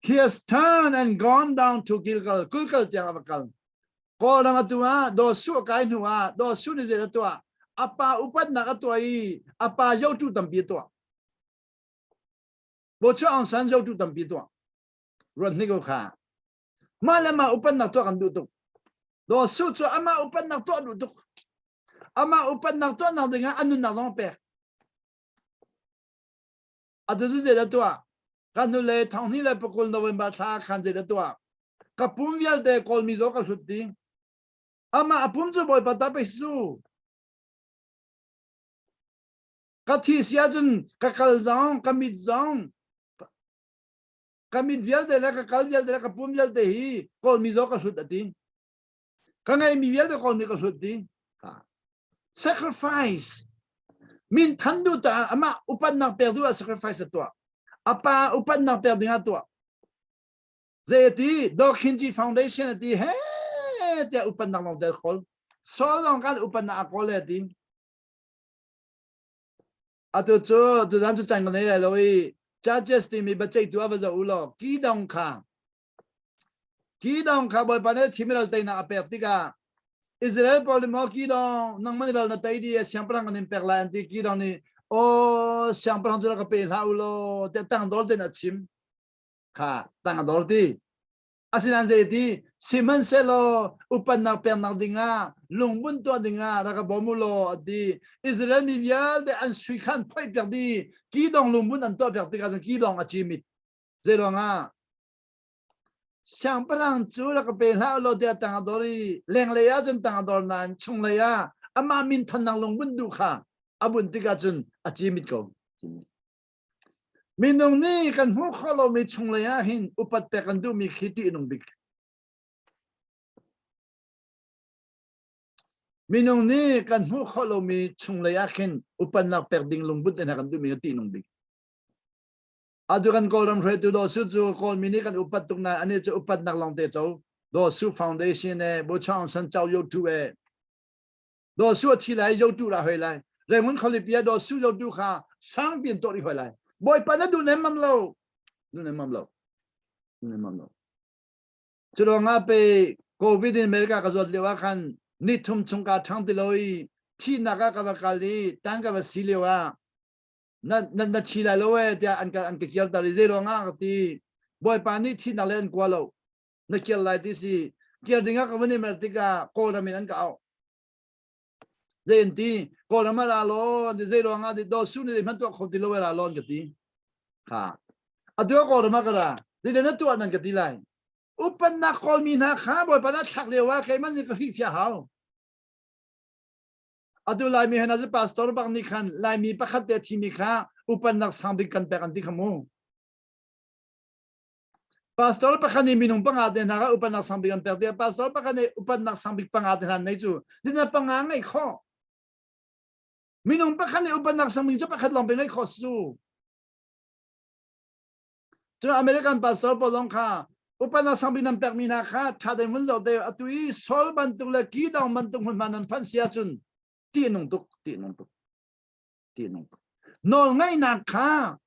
Speaker 1: He has turned and gone down to Gilgal. Gilgal tiang a va kal. Kawlram atu ah Daw Su a kai hnu ah Daw Su nih zei a tuah? A pa upatnak a tuah i a pa zotu tampi a tuah. Bochu Aung San zotu tampi tuah. Ruat hnik u kha. Mah le mah upatnak tuah kan duh tuk. Daw Su cu amah upatnak tuah duh tuk. Amah upatnak tuahnak ding ah a nunnak zong a pek. Atu cu zeidah tuah? Kan hnulei thonghnih le pakul November thla ah khan zeidah tuah? Ka pum vialte Kawlmi zaw ka hlut ding. Amah a pum cu Bawipa ta pei su. Ka thi si ahcun ka kal zong, ka mit zong, ka mit vialte le ka kal vialte le ka pum vialte hi Kawlmi zaw ka hlut a ti. Ka ngeihmi vialte Kawlmi ka hlut ti. Sacrifice. Min than duh ta amah upatnak pek duh ah sacrifice a tuah. A pa upatnak pek ding ah tuah. Zei a ti? Daw Khin Ji Foundation a ti he tiah upatnak lawng tel khawl. Saul lawng kan upatnak a kawl le a ti. Atu cu tuzan cu cang ka nei lai lo i judges timi biaceihtu a va zoh u law ki dong kha Ki dong kha Bawipa nih thimral teinak a pek tikah Israel pawl nih maw ki dong nangmah ral na tei dih siangpahrang kan in pek lai an ti ki dong nih aw siangpahrang cu ka pe hlah u law tiah tangdor tein a chim kha tang a dor ti. Asinain zeiti sihmanhsehlaw upannak peknak dingah lungbunh tuah dingah rak ka bawm u law a ti. Israel mi vialte an sui kha an phoih piak dih. Kidong lungbunh an tuah piak tikah cun kidong a cimit. Zei ruangah? Siangpahrang cu rak ka pe hlah u law tiah tang a dor i lenglei ah cun tang a dor nain chunglei ah amah minthannak lungbunh duh kha a bunh tikah cun a cimit ko. Minung nih kan hmuh khawh lomi chunglei ah hin upat pek kan duhmi khi ṭihnung bik. Minung nih kan hmuh khawh lomi chunglei ah khin upatnak pek ding lungput te hna kan duhmi kha ṭihnung bik. Atu kan Kawlram hruaitu Daw Su cu Kawlmi nih kan upat tuk nain anih cu upatnak lawngte co. Daw Su Foundation e, Bo Chaung San Chau Yo Tu e, Daw su a thi lai zotu ra hoi lai. Rangoon khualipi ah daw su zotu kha sang piin tuah rih hoi lai. Bawipa na duh nemmam lo. Duh nemmam lo. Duh nemmam lo. Cu ruangah pe COVID in America ka zawt lio ah khan ni thum chung ka ṭhang ti lo i thihnak ah ka va kal i tan ka va si lio ah na na na thi lai lo e tiah an ka an ka kirter i zei ruangah ka ti Bawipa nih thihnak le an kua lo na kir lai ti si kir ding ah ka van i mer tikah Kawlram in an ka auh zei an ti Kawlram ah ra law an ti zei ruang ah daw su nih hman tuah kho ti lo ra law an ka ti kha atu ah Kawlram ah ka ra zei na tuah nan ka ti lai upannak kawlmi hna kha Bawipa na thlak lio ah keimah nih ka hih sia hau atu Laimi hna cu pastor bak nih khan Laimi pakhat te thimi kha upannak sang bik kan pek an ti kha mu Pastor pakhat nih minung panga te hna kha upatnak sang bik an pek tiah pastor pakhat nih upatnak sang bik panga te hna nei cu zina panga ngeih khawh. Minung pakhat nih upatnak sang bik cu pakhat lawng pe ngeih khawh su. Cun American pastor pawl zong kha upatnak sang bik nan pekmi hna kha ṭha tein vun zoh te atu i Saul bantuk le Kidong bantuk hmunhma nan phanh si ahcun ṭih nung tuk, ṭih nung tuk, ṭih nung tuk. Nawl ngaihnak kha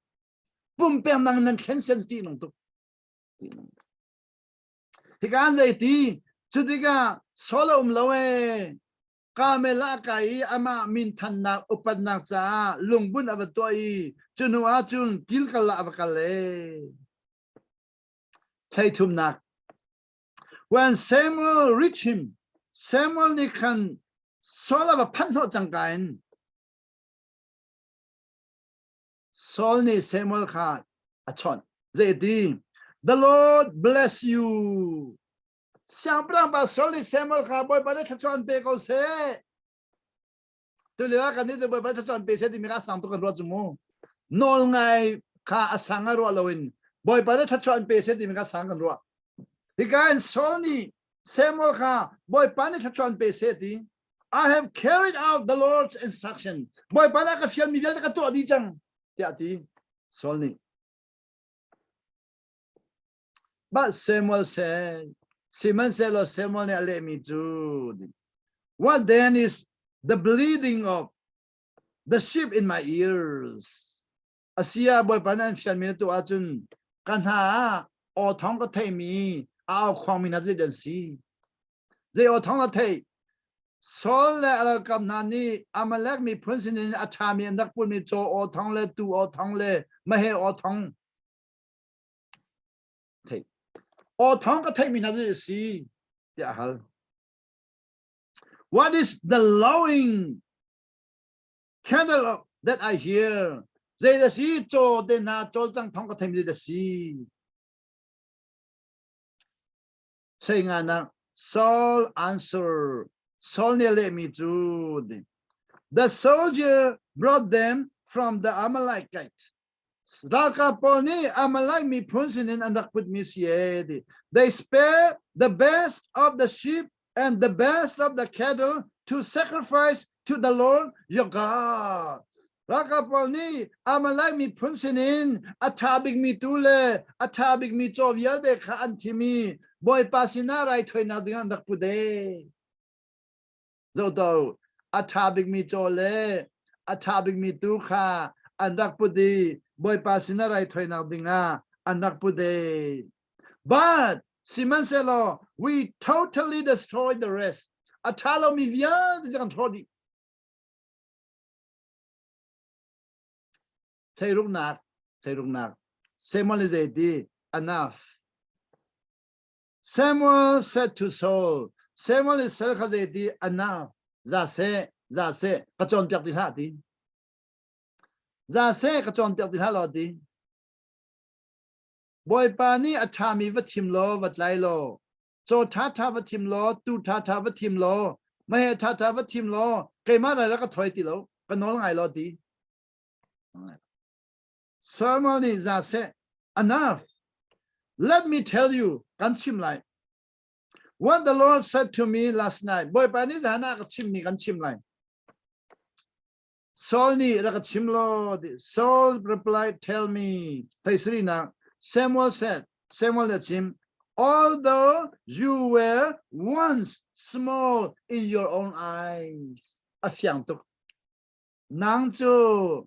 Speaker 1: pumpeknak nan thlen sen ti nung tuk hika an zei ti cu tikah Saul a um lo ee Carmel ah kai i amah minthannak upatnak caah lungbunh a va tuah i cu hnu ah cun Gilgal ah a va kal ee thleithumnak when Samuel reached him Samuel nih khan Saul a va phanh hnawh cangka in Saul nih Samuel kha a chawnh. Zeiti? The Lord bless you. Siangpahrang pa Saul nih Samuel kha Bawipa nih thluachuah an pe ko seh. Tu lio ah kan nih cu Bawipa thluachuah an pe seh timi kha a sang tuk kan ruah cu mu. Nawl ngai kha a sang a ruah loin Bawipa nih thluachuah an pe seh timi kha a sang kan ruah. Hika in Saul nih Samuel kha Bawipa nih thluachuah an pe seh ti. I have carried out the Lord's instruction. Bawipa nih a ka fialmi vialte ka tuah dih cang tiah a ti. Saul nih. But Samuel said, sihmanhsehlaw Samuel nih a lehmi cu, What then is the bleeding of the sheep in my ears? Asia Bawipa nih an fialmi na tuah ahcun ka hna ah aw thawng ka theimi a aukhuangmi hna zei an si? Zei aw thawng na theih? Saul le a ralkap hna nih Amalek miphun sinin a ṭhami an rak putmi caw aw thawng le tuu aw thawng le meheh aw thawng theih. Aw thawng ka theihmi hna zei a si tiah a hal. What is the lowing cattle that I hear? Zei da si caw te hna cawlcang thawng ka theihmi zei da si? Seinganak Saul answer Saul nih a lehmi cu The soldier brought them from the Amalekites. Ralkap pawl nih Amalek miphun sinin an rak putmi si ee ti. They spared the best of the sheep and the best of the cattle to sacrifice to the Lord your God. Ralkap pawl nih Amalek miphun sinin a ṭha bikmi tuu le a ṭha bikmi caw vialte kha an thim i Bawipa sinah raithawinak ding an rak put ee. Zoto a ṭha bikmi caw le a ṭha bikmi tuu kha an rak put i Bawipa sinah raithawinak dingah an rak put ee. But sihmanhsehlaw we totally destroyed the rest. A ṭha lomi vialte cu kan hrawh dih. Theiruknak, theiruknak. Samuel nih zei ti? Enough. Samuel said to Saul, Samuel nih Saul kha zei ti enough, za seh, za seh, ka cawnpiak ti hlah ti. Za seh, ka cawnpiak ti hlah law ti. Bawipa nih a ṭhami va thim law va tlai law, caw ṭhaṭha va thim law, tuu ṭhaṭha va thim law, meheh ṭhaṭha va thim law, keimah rai rak ka thoi ti lo, ka nawl ngai law ti. Samuel nih za seh, enough. Let me tell you, kan chim lai. What the Lord said to me last night, Bawipa nih zan ah ka chimmi kan chim lai. Saul nih rak ka chim law, Saul replied, tell me. Theisrinak, Samuel said, Samuel nih a chim, although you were once small in your own eyes. A fiang tuk. Nang cu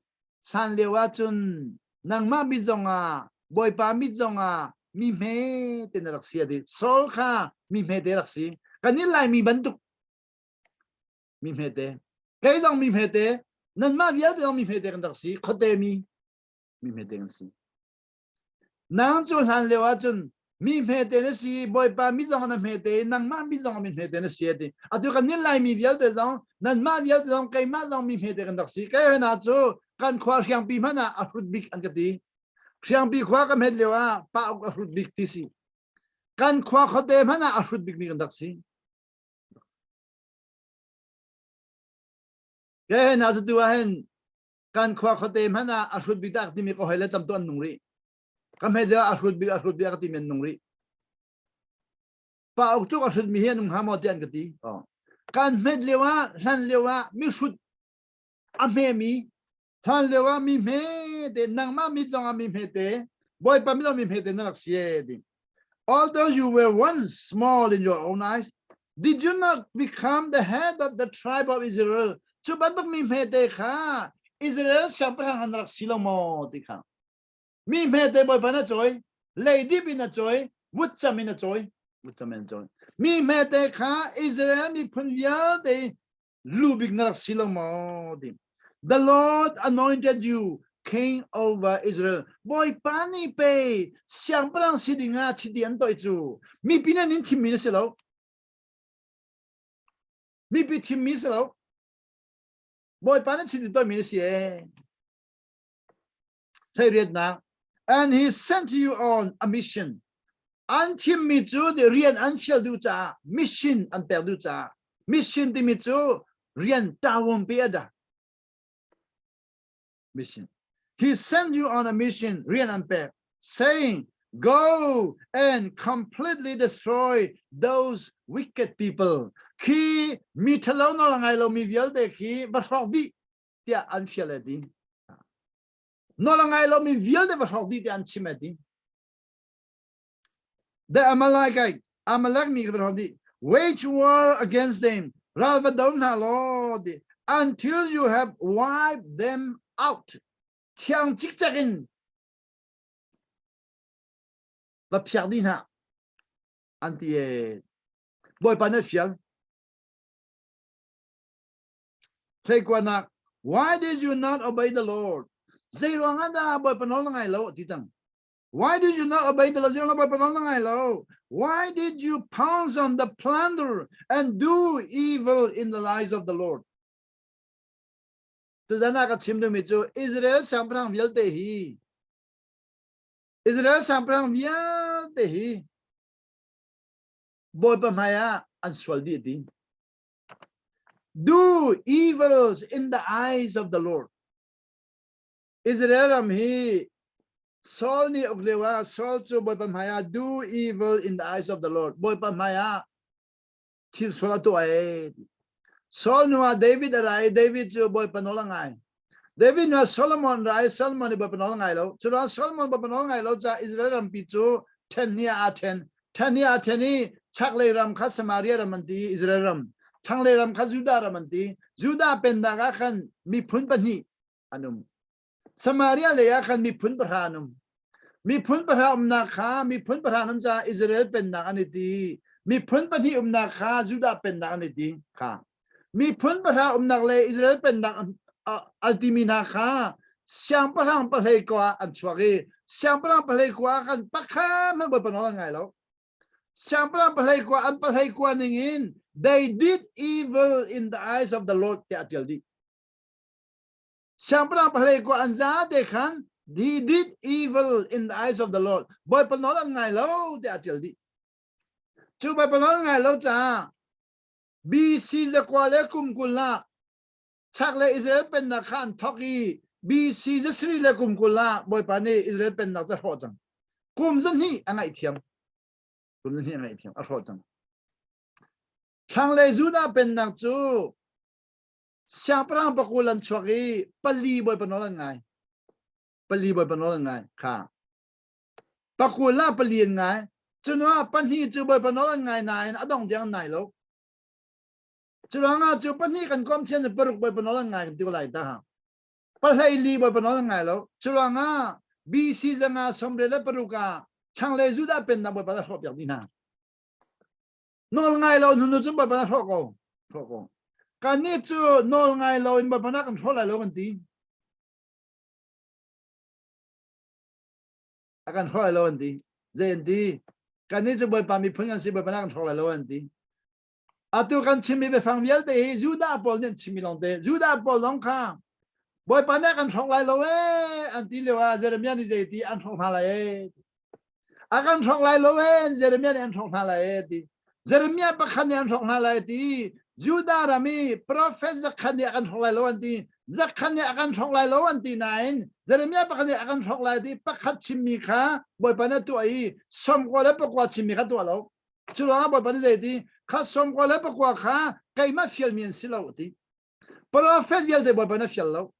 Speaker 1: hlan lio ahcun nangmah mit zongah Bawipa mit zongah mi hme te na rak si a ti. Saul kha mi hme te rak si. Kan nih Laimi bantuk mi hme te. Kei zong mi hme te, nanmah vialte zong mi hme te kan rak si. Khuate mi mi hme te kan si. Nang cu hlan lio ahcun mi hmete na si, Bawipa mi zong na hmete, nangmah mi zong mi hmete na si a ti. Atu kan nih Laimi vialte zong, nanmah vialte zong, keimah zong mi hmete kan rak si. Kei hna cu kan khua hriangpi hmanh ah a hrut bik an ka ti. Hriangpi khua ka hmet lio ah pa uk a hrut bik ti si. Kan khua khuate hmanh ah a hrut bik mi kan rak si. Kei hna cu tu ah hin kan khua khuate hmanh ah a hrut bik dah timi ka hoi le tam tu an nung rih ka hmet lio a hrut bik a hrut bik ka timi an nung rih pa uk tuk a hrut mi hi an um hnga maw ti an ka ti kan hmet lio ah hlan lio ah mi hrut a hme mi hlan lio ah mi hme te nangmah mi zong ah mi hme te bawipa mi zong mi hme te na rak si e ti Although you were once small in your own eyes, did you not become the head of the tribe of Israel? Cu bantuk mi hmete kha Israel siangpahrang an rak si lo maw ti kha. Mi hmete Bawipa na cawi, leidip in a cawi, vutcam in a cawi, vutcam in a cawi. Mi hmete kha Israel miphun vialte lu bik na rak si lo maw ti. The Lord anointed you king over Israel. Bawipa nih pe siangpahrang si ding ah chiti an toih cu mipi nan in thimmi na si lo. Mipi thimmi si lo. Bawipa nih chiti toihmi na si ee. Hleiriatnak and he sent you on a mission. An thimmi cu rian an fial duh caah mission an pek duh caah mission timi cu rian tawum pe a dah. Mission. He sent you on a mission, rian an pek, saying, Go and completely destroy those wicked people. Khi mi ṭhalo nawl ngai lomi vialte khi va hrawk dih tiah an fial e ti. Nawl a ngai lomi vialte va hrawk dih tiah an chim e ti. The Amalekite, Amalek mi va hrawk dih. Wage war against them. Ral va do hna law ti. Until you have wiped them out. Thiang cikcek in va phiak dih hna. An ti e. Bawipa nih fial. Hleikuanak, why did you not obey the Lord? Zei ruangah dah Bawipa nawl na ngai lo ti cang. Why did you not obey the Lord? Zei ruangah Bawipa nawl na ngai lo? Why did you pounce on the plunder and do evil in the eyes of the Lord? Tuzan ah ka chim duhmi cu Israel siangpahrang vialte hi Israel siangpahrang vialte hi Bawipa hmai ah an sual dih ti. Do evils in the eyes of the Lord. Israel ram hi Saul nih uk lio ah Saul cu Bawipa hmai ah do evil in the eyes of the Lord. Bawipa hmai ah thil sual a tuah ee. Saul hnu ah David a ra i David cu Bawipa nawl a ngai. David hnu ah Solomon ra i Solomon nih Bawipa nawl a ngai lo. Cu ruang Solomon Bawipa nawl ngai lo caah Israel rampi cu ṭhen ni ah aa ṭhen. Ṭhen ni aa ṭhen i chaklei ram kha Samaria ram an ti i Israel ram. Thlanglei ram kha Judah ram an ti. Judah pennak ah khan miphun pahnih an um. Samaria lei ah khan miphun pahra an um. Miphun pahra umnak kha miphun pahra an um caah Israel pennak an i ti. Miphun pahnih umnak kha Judah pennak an i ti kha. Miphun pahra umnak le Israel pennak al timi hna kha siangpahrang pahlei ko ah an chuak i siangpahrang pahlei ko ah khan pakhat hmanh Bawipa nawl an ngai lo. Siangpahrang pahlei kua an pahlei kua ning in they did evil in the eyes of the Lord tiah a ṭial dih. Siangpahrang pahlei kua an zate khan he did evil in the eyes of the Lord. Bawipa nawl an ngai lo tiah a ṭial dih. Cu Bawipa nawl an ngai lo caah BC zakua le kum 20 ah chaklei Israel pennak kha an thawk i BC zasarih le kum 20 ah Bawipa nih Israel pennak cu a hrawh cang. Kum zahnih a ngaihthiam. Kum zahnih a ngaihthiam, a hrawh cang. Thlanglei Judah pennak cu siangpahrang pakul an chuak i pali Bawipa nawl an ngai. Pali Bawipa nawl an ngai kha. Pakul ah pali an ngai. Cunuah pahnih cu Bawipa nawl an ngai nain a dong tiang an nai lo. Curuangah cu pahnih kan kom thian cu paruk Bawipa nawl an ngai kan ti ko lai ta. Pahlei li Bawipa nawl an ngai lo. Curuangah BC zanga 36 ah thlanglei Judah pennak Bawipa na hrawh piak dih hna. Nawl ngai lo hnu cu Bawipa na hrawh ko. Hrawh ko. Kannih cu nawl ngai lo in Bawipa na kan hrawh lai lo kan ti. A kan hrawh lai lo an ti. Zei an ti? Kannih cu Bawipa miphun kan si Bawipa na kan hrawk lai lo an ti. Atu kan chimmi biafang vialte hi Judah pawl nih an chimmi lawngte. Judah pawl zong kha Bawipa nih a kan hrawk lai lo ee an ti lio ah Jeremiah nih zei ti an hrawk hna lai ee. A kan hrawk lai lo ee Jeremiah nih an hrawk hna lai ee ti. Jeremiah pakhat nih an hrawk hna lai ti. Judah ram i profet zakhat nih a kan hrawk lai lo an ti. Zakhat nih a kan hrawk lai lo an ti nain Jeremiah pakhat nih a kan hrawk lai ti pakhat chimmi kha Bawipa nih a tuah i 99 chimmi kha tuah lo. Cu ruangah Bawipa nih zei ti kha 99 kha keimah fialmi an si lo ti. Profet vialte Bawipa na fial lo.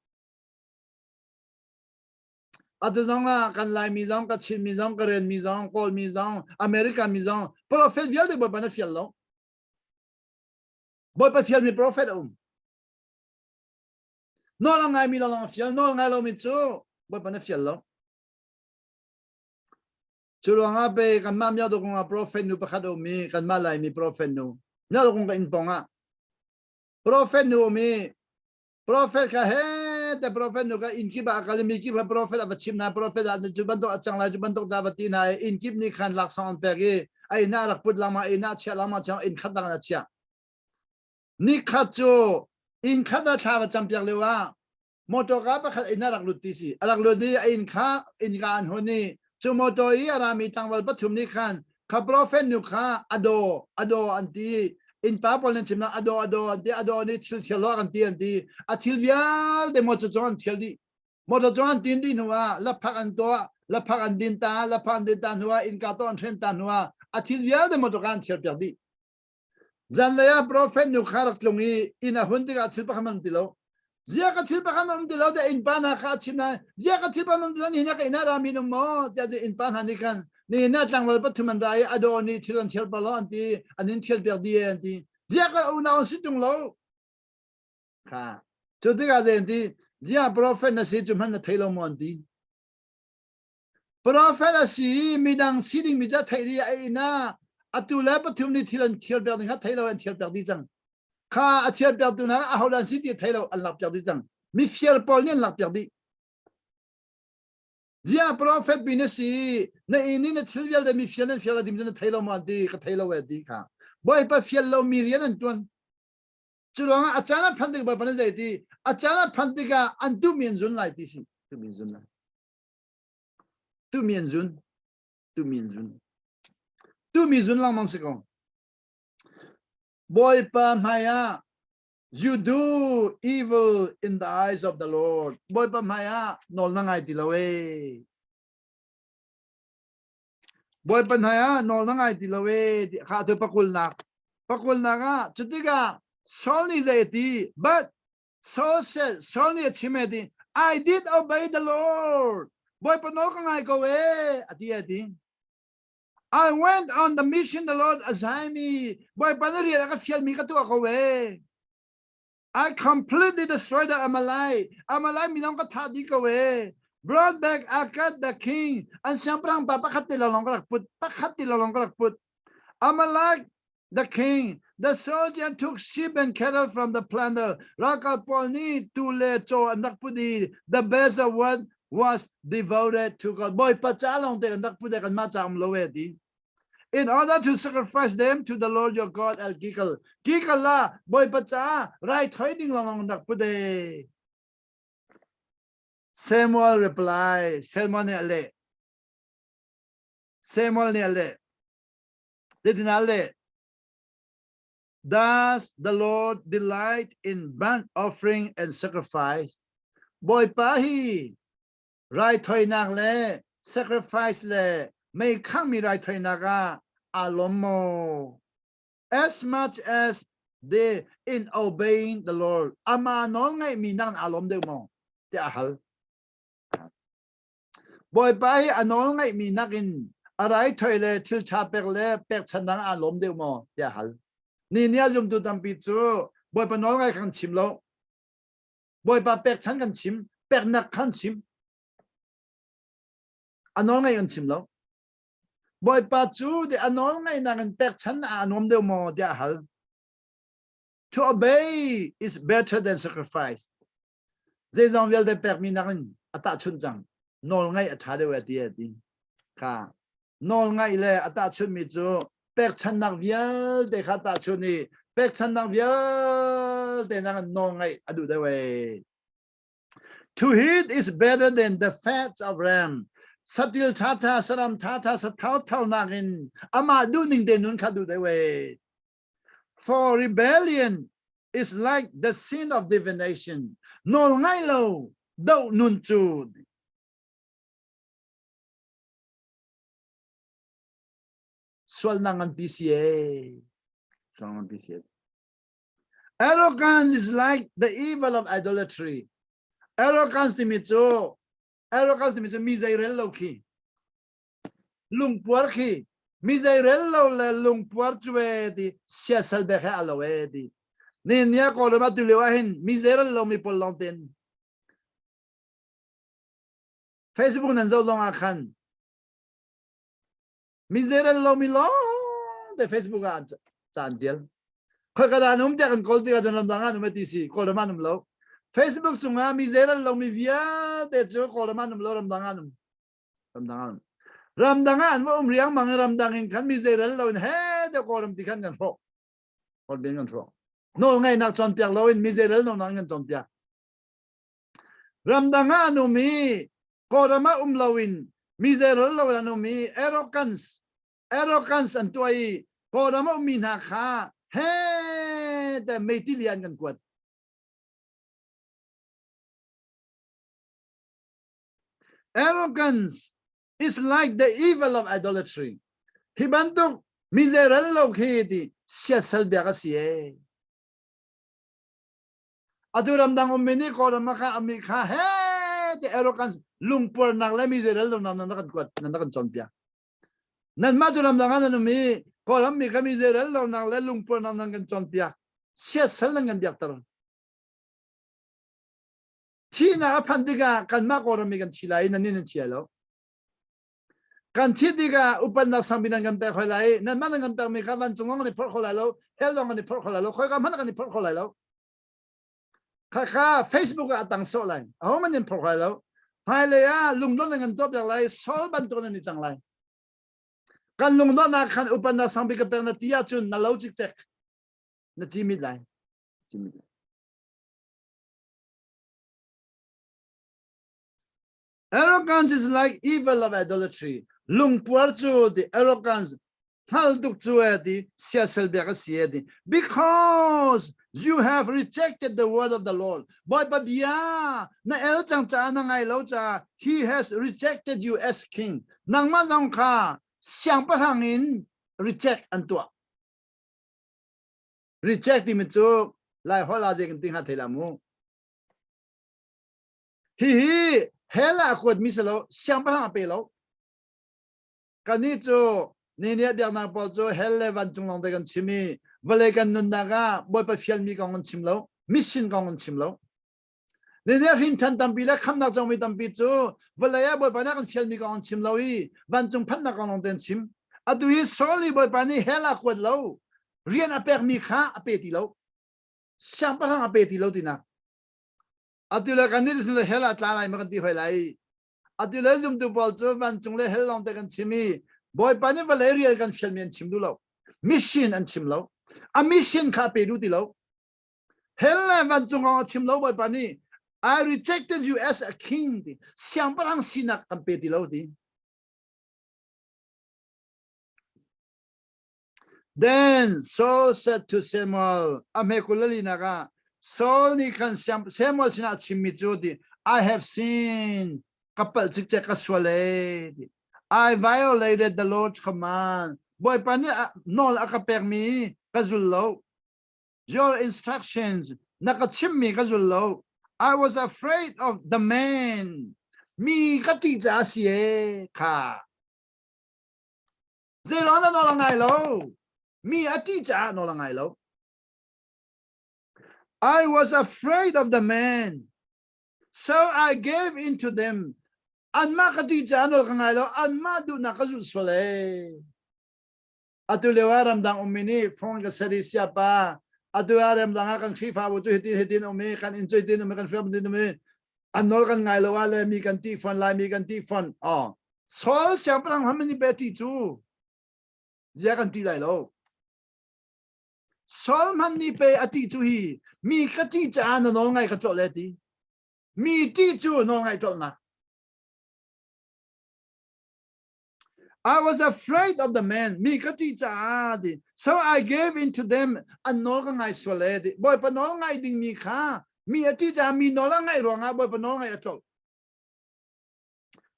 Speaker 1: Atu zong ah kan Laimi zong, ka Chinmi zong, ka Renmi zong, Kawlmi zong, American mi zong, profet vialte Bawipa na fial lo. Bawipa fialmi profet a um. Nawl a ngaimi lawng a fial, nawl ngai lomi cu Bawipa na fial lo. Cu ruangah pe kanmah Miadawkung ah profet nu pakhat a um i kanmah Laimi profet nu Miadawkung ka inn pawng ah profet nu um i profet kha he te profet nu kha inn kip ah a kal i mi kip kha profet a va chim hna profet ah cu bantuk a cang lai cu bantuk dah va ti hna i inn kip nih khan laksawng an pek i a inn ah a rak put lengmang inn ah a chiah lengmang chiah inn khat dang in a chiah ni khat cu inn khat ah thla va campiak lio ah Motor pakhat inn a rak lut ti si. A rak lut i a inn kha innka an hun i cu motor i a rami tlangval pathum nih khan kha profet nu kha a daw a daw an ti. Innpa pawl nih chim a daw a daw an ti. A daw nih thil thial lo an ti an ti. A thil vialte motor cung an thial dih. Motor cung an tin dih hnu ah laphak an tuah, laphak an din ta, laphak an din ta hnu ah innka to an hren ta hnu ah a thil vialte motor ka an thial piak dih. Zanlei ah profet nu kha rak tlung i inn a hun tikah thil pakhat an ti lo. Zia ka thil pakhat an ti lo tiah innpa hna kha a chim lai. Zia ka thil pakhat an ti lo nihin ah ka inn ah rami nung maw tiah innpa hna nih khan nihin ah tlangval pathum an ra i a daw nih thil an thial pah lo an ti an in thial piak dih an ti. Zia ka unau an si tung lo. Kha cu tikah zei an ti zia profet na si cu hmanh na thei lo maw an ti. Profet a si i midang si dingmi cu a theih rih a inn ah atu le pathum nih thil an thial piak ding kha thei lo an thial piak dih cang. Kha a thial piaktu hna ahodah an si ti thei lo an lak piak dih cang. Mifir pawl nih an lak piak dih. Ziah profet pi na si na inn i na thil vialte mifir nan fial a dim na thei lo ma ti ka thei lo e ti kha. Bawipa fial lo mi rian an tuan. Cu ruangah a caan a phanh tik Bawipa nih zei ti a caan a phanh tikah an tuhmi an zun lai ti si. Tuhmi an zun lai. Tumi an zun. Tumi an zun. Tumi zun lengmang si ko. Bawipa hmai ah you do evil in the eyes of the Lord. Bawipa hmai ah nawl na ngai ti lo ee. Bawipa hmai ah nawl na ngai ti lo ee. Kha tu pakulnak. Pakulnak ah cutikah Saul nih zei a ti? But Saul said, Saul nih a chim e ti, I did obey the Lord. Bawipa nawl ka ngai ko e, a ti a ti. I went on the mission the Lord assigned me. Bawipa na rian a ka fialmi ka tuah ko e. I completely destroyed the Amalek. Amalek mi lawng ka thah dih ko e. Brought back Agag the king. An siangpahrang pa pakhat te lawng ka rak put. Pakhat te lawng ka rak put. Amalek The king, the soldier took sheep and cattle from the plunder. Ralkap pawl nih tuu le caw an rak put i the best of what was devoted to God. Bawipa ca lawng te kan rak put i kanmah ca um lo e ti. In order to sacrifice them to the Lord your God at Gilgal. Gilgal ah Bawipa caah raithawi ding lawng rak put e. Samuel reply, Samuel nih a leh. Samuel nih a leh. Zeitin a leh? Does the Lord delight in burnt offering and sacrifice? Bawipa hi raithawinak le sacrifice le mei khangmi raithawinak ah aa lawm maw? As much as they in obeying the Lord, amah nawl ngaihmi nak aa lawm deuh maw? tiah a hal. Bawipa hi a nawl ngaihmi nakin a raithawi le thil ṭha pek le pekchannak aa lawm deuh maw? tiah a hal. Ni ni ah zumtu tampi cu Bawipa nawl ngai kha kan chim lo. Bawipa pekchan kan chim, peknak khan chim. A nawl ngaih kan chim lo. Bawipa cu de a nawl ngaihnak in pekchan ah a nuam deuh maw tiah a hal. To obey is better than sacrifice. Zeizong vialte pekmi nakin a tahchunh cang. Nawl ngaih a ṭha deuh e ti a ti. Kha nawl ngaih le a tahchunhmi cu pekchannak vialte kha tahchunh i pekchannak vialte nakin nawl ngaih a duh deuh e. To heed is better than the fat of ram. Satil thatha, saram thatha, sathau thau nakin amah duhning te nun kha duh deuh e. For rebellion is like the sin of divination. Nawl ngai lo doh nun cu. Sualnak nganpi si e. Sualnak nganpi si e. Arrogance is like the evil of idolatry. Arrogance timi cu arrogance timi cu mi zeirel lo khi. Lungpuar khi mi zeirel lo le lungpuar cu e ti siasal bek he a lo e ti. Ni nia Kawlram ah tu lio ah hin mi zeirel lo mi pawl lawng ten Facebook nan zoh lawng ah khan mi zeirel lo mi lawng te Facebook ah ca an tial. Khoi ka dah um tiah kan kawl tikah cun ramdang ah an um ti si Kawlram ah an um lo. Facebook cungah mi zeirel lo mi vialte cu Kawlram ah an um lo ramdang ah an um. Ramdang ah an um. Ramdang ah an va um riangmang i ramdang in khan mi zeirel lo in he te Kawlram ti khan kan hrawh. Kawlram kan hrawh. Nawl ngaihnak cawnpiak lo in mi zeirel lo nak in kan cawnpiak. Ramdang ah an um i Kawlram ah um loin mi zeirel lo in an um i arrogance arrogance an tuah i Kawlram a ummi hna kha he te meitili an kan kuat. Arrogance is like the evil of idolatry. Hi bantuk mi zeirel lo khi ti siasal biak a si e. Atu ramdang ummi nih Kawlram ah khan ami kha he te arrogance lungpuarnak le mi zeirel lo nan kan kuat nan kan cawnpiak. Nanmah cu ramdang ah nan um i Kawlram mi kha mi zeirel lonak le lungpuarnak nan kan cawnpiak. Siasal nan kan biakter. Thihnak a phanh tikah kanmah Kawlram mi kan thi lai i nannih nan thi lai lo. Kan thih tikah upatnak sangpi nan kan pek hoi lai i nanmah nan kan pekmi kha vancung zong kan i phorh kho lai lo, hell zong kan i phorh kho lai lo, khoika hmanh kan i phorh kho lai lo. Khakha Facebook ah a tang sawh lai. Ahohmanh nan phorh lai lo. Hmailei ah lungdon nan kan tuahpiak lai, sol bantuk nan i cang lai. Kan lungdonnak khan upatnak sangpi ka pek na ti ahcun na lo cikcek. Na cimit lai. Cimit lai. Arrogance is like evil of idolatry. Lungpuar cu the arrogance hngal tuk cu e ti siasal biak a si e ti because you have rejected the word of the Lord. Bawipa bia na el cang caah na ngai lo caah he has rejected you as king. Nangmah zong kha siangpahrang in reject an tuah. Reject timi cu Lai holh ah zei kan ti hnga thei la mu. Hihi hell ah a kuatmi si lo, siangpahrang a pe lo. Kannih cu ni nih biaknak pawl cu hell le vancung lawng te kan chim i vawlei kan nunnak ah Bawipa fialmi kong kan chim lo, mission kong kan chim lo. Ni nih hrin ṭhan tampi le khamnak congmi tampi cu vawlei ah Bawipa nih a kan fialmi kong an chim lo i vancung phanhnak kong lawng te an chim. Atu hi Saul i Bawipa nih hell ah kuat lo, rian a pekmi kha a pe ti lo. Siangpahrang a pe ti lo tinak. Atu le kan nih le hell ah tla lai ma kan ti hoi lai. Atu le zumtu pawl cu vancung le hell lawng te kan chim i Bawipa nih vawlei rian kan fialmi an chim duh lo. Mission an chim lo. A mission kha pe duh ti lo. Hell le vancung kong a chim lo Bawipa nih I rejected you as a king ti siangpahrang sinak kan pe ti lo ti. Then Saul said to Samuel, a hme kulali nak ah Saul nih khan Samuel sinah a chimmi cu ti I have sinned ka palh cikcek ka sual ee ti. I violated the Lord's command. Bawipa nih nawl a ka pekmi ka zul lo. Your instructions na ka chimmi ka zul lo. I was afraid of the man. Mi ka ṭih caah si ee kha. Zeiruang dah nawl a ngai lo? Mi a ṭih caah nawl a ngai lo. I was afraid of the man. So I gave in to them. Anmah ka ṭih caah nawl ka ngai lo. Anmah duhnak ka zulh sual ee. Atu lio ah ramdang ummi nih phone ka ser i siapa atu ah ramdang ah kan Khrihfabu cu hitin hitin um i kan inn cu hitin um i kan firm hitin um i an nawl kan ngai lo ah le mi kan ti fon lai mi kan ti fon oh Saul siangpahrang hman ni pe ti cu zia kan ti lai lo Saul hman ni pe a ti cu hi mi ka ti caah na nawl ngai ka tlawh le ti mi ti cu nawl ngai tlawhnak I was afraid of the man. Mi ka ti caah ti. So I gave in to them. An nawl ka ngai sual e ti. Bawipa nawl ngai ding mi kha mi a ti caah mi nawl a ngaih ruangah Bawipa nawl ngaih a tlolh.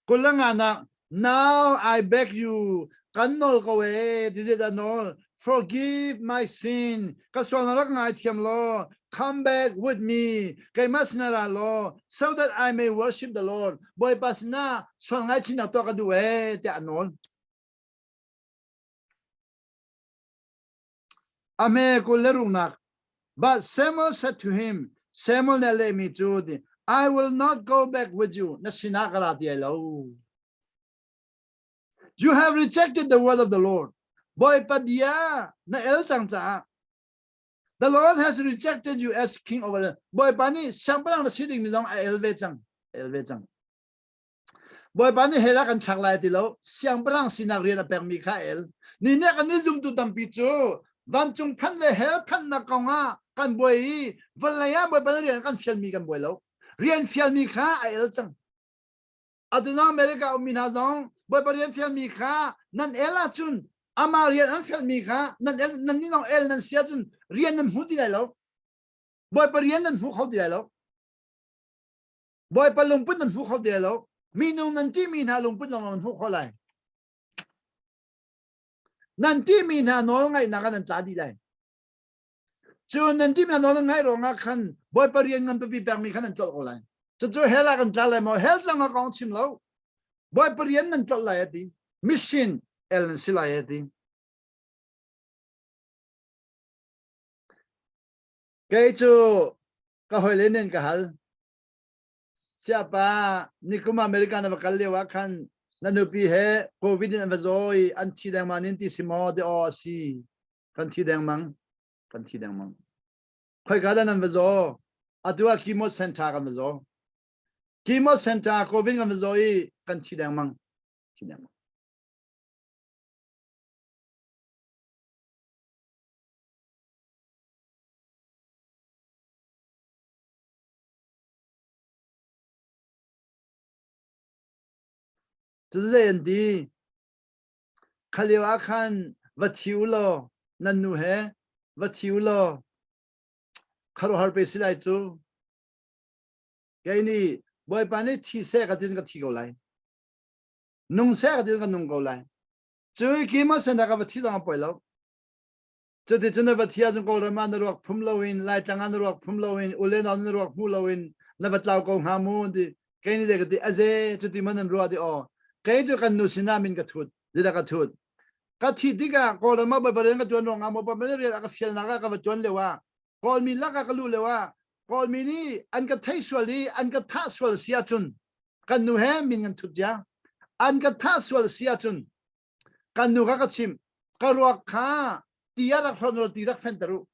Speaker 1: Kulanga na now I beg you kan nawl ko e ti zet a nawl. Forgive my sin. Ka sual na rak ngai thiam law. Come back with me. Keimah sinah ra law so that I may worship the Lord. Bawipa sinah sual ngaihchihnak tuah ka duh ee tiah a nawl. A hme kul le rungnak. But Samuel said to him, Samuel nih a lehmi cu, I will not go back with you. Na sinah ka ra ti ai lo. You have rejected the word of the Lord. Bawipa bia na el cang caah The Lord has rejected you as king over the Bawipa nih siangpahrang na si ding mi zong a el ve cang. El ve cang. Bawipa nih hell ah kan thlak lai ti lo. Siangpahrang sinak rian a pekmi kha el. Ni nih kan nih zumtu tampi cu vancung phanh le hell phanhnak kong ah kan buai i vawlei ah Bawipa nih rian kan fialmi kan buai lo. Rian fialmi kha a el cang. Atu na America ummi hna zong Bawipa rian fialmi kha nan el ahcun amah rian an fialmi kha nan el nan nih zong el nan si ahcun rian nan hmu ti lai lo. Bawipa rian nan hmu kho ti lai lo. Bawipa lungput nan hmu kho ti lai lo. Minung nan timi hna lungput lawng nan hmu kho lai. Nan timi hna nawl ngaihnak ah nan tla dih lai. Cun nan timh nawl ngai ruangah khan Bawipa rian ngan pipi pekmi khan nan tlolh ko lai. Cucu hell ah kan tla lai maw? Hell tlang ah kong chim lo. Bawipa rian nan tlolh lai a ti. Mission el nan si lai a ti. Kei cu ka hawile nen ka hal. Siapa nikum America na va kal lio ah khan na nupi he COVID in an va zaw i an thi dengmang nin ti si maw ti aw a si. Kan thi dengmang. Kan thi dengmang. Khoika dah nan va zaw? Atu ah chemo center kan va zaw. Chemo center COVID kan va zaw i kan thi dengmang. Thi dengmang. Cu zei an ti? Kha lio ah khan va thi u law nan nu he va thi u law khuaruahhar pe si lai cu. Kei nih Bawipa nih thi seh ka tin ka thi ko lai. Nung seh ka tin ka nung ko lai. Cu ki ma sen ka va thi zong a poi lo. Cuticun na va thi ahcun Kawlram ah na ruak phum loin Laitlang ah na ruak phum loin u le nau na ruak hmu loin na va tlau ko hnga mu ti kei nih ka ti aze cuti man nan ruah ti aw kei cu kan nu sinah min ka thut zidah ka thut ka thi tikah Kawlram ah Bawipa rian ka tuan ruangah maw Bawipa rian a ka fialnak ah ka va tuan lio ah Kawlmi lakah ka luh lio ah Kawlmi nih an ka thei sual i an ka thah sual si ahcun kan nu he min kan thut cia an ka thah sual si ahcun Kan nu kha ka chimh. Ka ruak kha ti ah rak hlonh ulaw ti rak fenter u.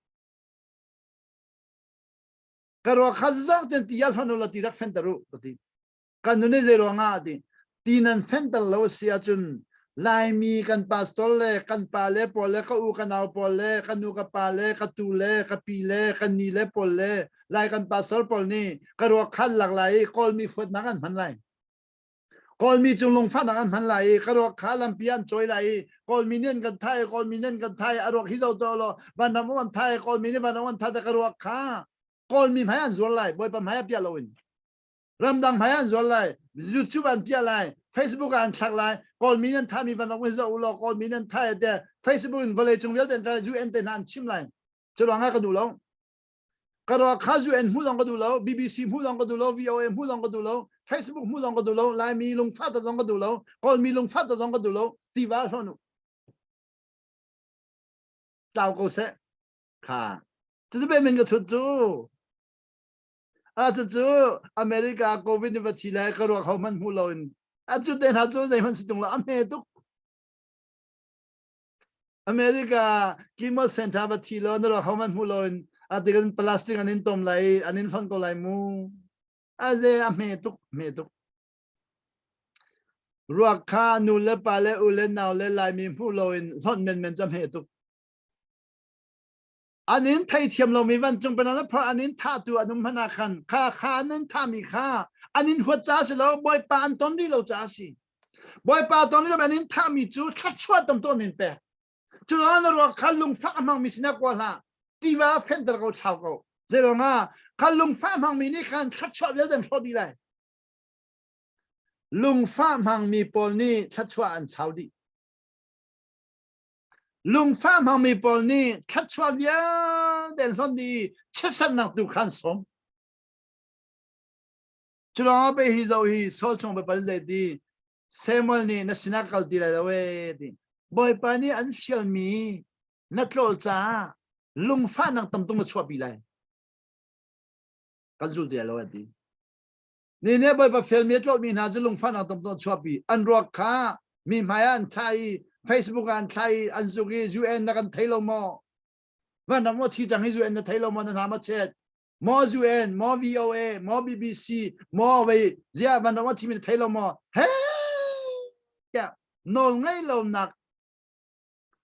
Speaker 1: Ka ruak kha zong ten ti ah hlonh ulaw ti rak fenter u ka ti. Kan nu nih zei ruangah ti ti nan fenter lo a si ahcun Laimi kan pastor le kan pa le pawl le ka u ka nau pawl le ka nu ka pa le ka tu le ka pi le ka ni le pawl le Lai kan pastor pawl nih ka ruak khan lak lai i Kawlmi huatnak an hman lai. Kawlmi cung lungfahnak an hman lai i ka ruak kha lampi an cawi lai i Kawlmi nih an kan thah i Kawlmi nih an kan thah i a ruak hi zo to law vanram um an thah i Kawlmi nih vanram an thah te ka ruak kha Kawlmi hmai an zuar lai Bawipa hmai a piah loin. Ramdang hmai an zuar lai, YouTube an piah lai, Facebook ah an thlak lai, Kawlmi nan thahmi van rak zoh u law Kawlmi nan thah te Facebook in vawlei cung vialte an UN te hna an chim lai. Cu ruangah ka duh lo. Ka ruak kha UN hmuh zong ka duh lo, BBC hmuh zong ka duh lo, VOA hmuh zong ka duh lo, Facebook hmuh zong ka duh lo, Laimi lungfah ta zong ka duh lo, Kawlmi lungfah ta zong ka duh lo, tiva hlawn u. Tlau ko seh. Kha. Cucu pe min ka thut cu. A cucu America COVID nih va thi lai ka ruak ho hmanh hmu loin a cu te hna cu zeihmanh si tung lo a hme tuk. America chemo center va thi lo na ruak ho hmanh hmu loin a tikan plastic an in tom lai i an in hlonh ko lai mu. A ze a hme tuk hme tuk. Ruak kha nu le pa le u le nau le laimi hmu loin hlonh menmen cu a hme tuk. An in theithiam lomi vancung pennak le phar an in thahtu an um hmanh ah khan kha kha an in thahmi kha an in huat caah si lo Bawipa an ton rih lo caah a si. Bawipa ton rih lo an in thahmi cu thluachuah tam tu an in pek. Cu na ruak kha lungfak a hmangmi sinah kawl hlah. Tiva fenter ko thlau ko. Zeiruangah kha lungfah hmangmi nih khan thluachuah vialte an hrawh dih lai. Lungfah hmangmi pawl nih thluachuah an thlau dih. Lungfah hmangmi pawl nih thluachuah vialte an hlonh dih i chiatsernak tu kha an sawm. Cu lawngah pei hi zoh hi Saul chung biapal zei ti Samuel nih na sinah kal ti lai lo ee ti. Bawipa nih an fialmi na tlawl caah lungfahnak tam tung na chuahpi lai. Kan zul ti lai lo a ti. Ni nih Bawipa fialmi a tlawhmi hna cu lungfahnak tam tuk chuahpi. An ruak kha mi hmai ah an thlah i Facebook ah an thlah i an zuk i UN na kan thei lo maw? Vanram maw thi cang hi UN na thei lo maw na hna maw chet? Maw UN, maw VOA, maw BBC, maw vei zia vanram maw thimi na thei lo maw? He! Tiah nawl ngei lonak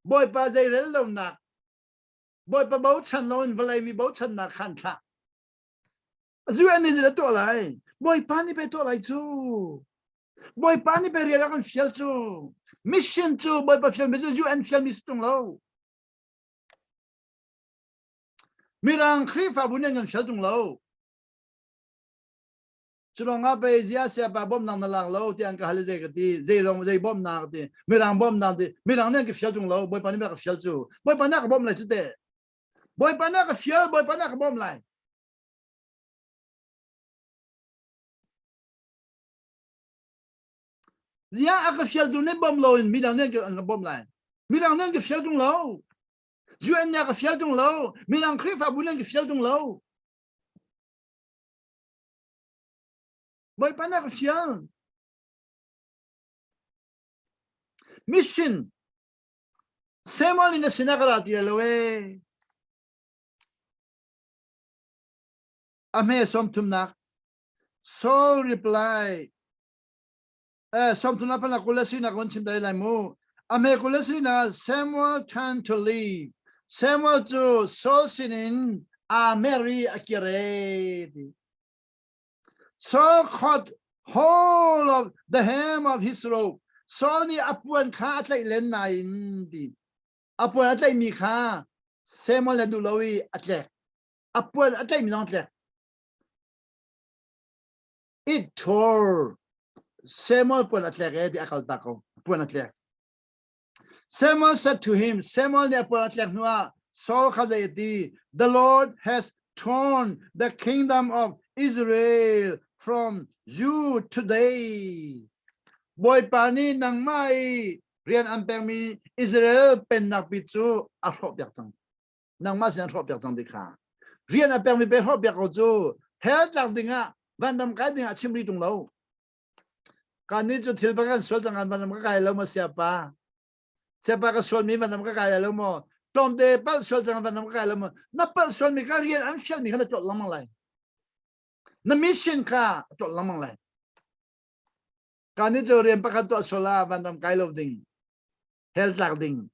Speaker 1: Bawipa zeirel lonak Bawipa bochan loin vawlei mi bochannak kha an thlah. UN nih zeidah tuah lai? Bawipa nih pei tuah lai cu. Bawipa nih pei rian a kan fial cu. Mission cu Bawipa fialmi cu UN fialmi si tung lo. Mirang Khrihfabu nih an kan fial tung lo. Cu lawngah pei zia siapa bawmhnak na lak lo ti an ka hal i zei ka ti zei rong zei bawmhnak ti mirang bawmhnak ti mirang nih an ka fial tung lo Bawipa nih a ka fial cu Bawipa nih a ka bawmh lai cu teh Bawipa nih a ka fial Bawipa nih a ka bawmh lai Ziah a ka fial tu nih bawm loin midang nih an ka bawmh lai. Midang nih an ka fial tung lo. UN nih a ka fial tung lo. Midang Khrihfabu nih an ka fial tung lo. Bawipa nih a ka fial. Mission Samuel in a sinah ka ra ti lo ee. A hme sawmthumnak Saul reply eh sawmthumnak pala kul sinak kan chim dai lai mu a hme kul sinak Samuel turned to leave Samuel cu Saul sinin aa mer i a kir e ti Saul caught hold of the hem of his robe Saul nih a puan kha a tlaih len nain ti a puan a tlaihmi kha Samuel a duh lo i a tlek a puan a tlaihmi zong a tlek it tore Samuel puan a tlek e ti a kal tak ko puan a tlek Samuel said to him Samuel nih a puan a tlek hnuah Saul kha zei a ti the Lord has torn the kingdom of Israel from you today Bawipa nih nangmah i rian an pekmi Israel pennak pi cu a hrawhpiak cang. Nangmah sin a hrawhpiak cang ti kha. Rian a pekmi pe hrawhpiak ko cu hell tlak dingah vanram kai dingah chim rih tung lo. Kan nih cu thil kan sual cang vanram ka kai lo maw siapa? Siapa ka sualmi vanram ka kai lo maw? Tlawmte palh sual cang vanram ka kai lo maw? Na palh sualmi ka rian an fialmi kha na tlolh lengmang lai. Na mission kha a tlolh lengmang lai. Kan nih cu rian pakhat tuah sual ah vanram kai lo ding. Hell tlak ding.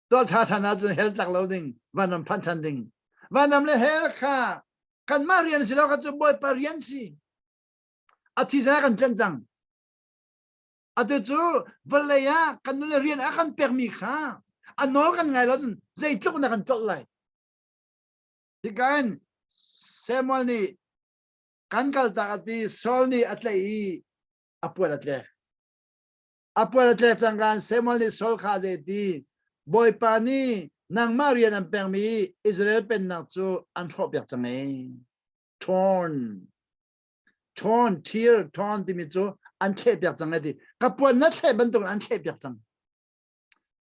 Speaker 1: Tuah ṭha ṭhan ahcun hell tlak lo ding, vanram phanh ṭhan ding. Vanram le hell kha kanmah rian si lo kha cu Bawipa rian si. A thisen a kan tlenh cang. Atu cu vawlei ah kan nun le rian a kan pekmi kha a nawl kan ngai lo cun zeitluk na kan tlolh lai. Hika in Samuel nih kan kaltak a ti Saul nih a tlaih i a puan a tlek. A puan a tlek cangka in Samuel nih Saul kha zei ti Bawipa nih nangmah rian an pekmi Israel pennak cu an hrawhpiak cang ee. Torn. Torn, tear, torn timi cu an thlehpiak cang ee ti. Ka puan na thleh bantukin an thlehpiak cang.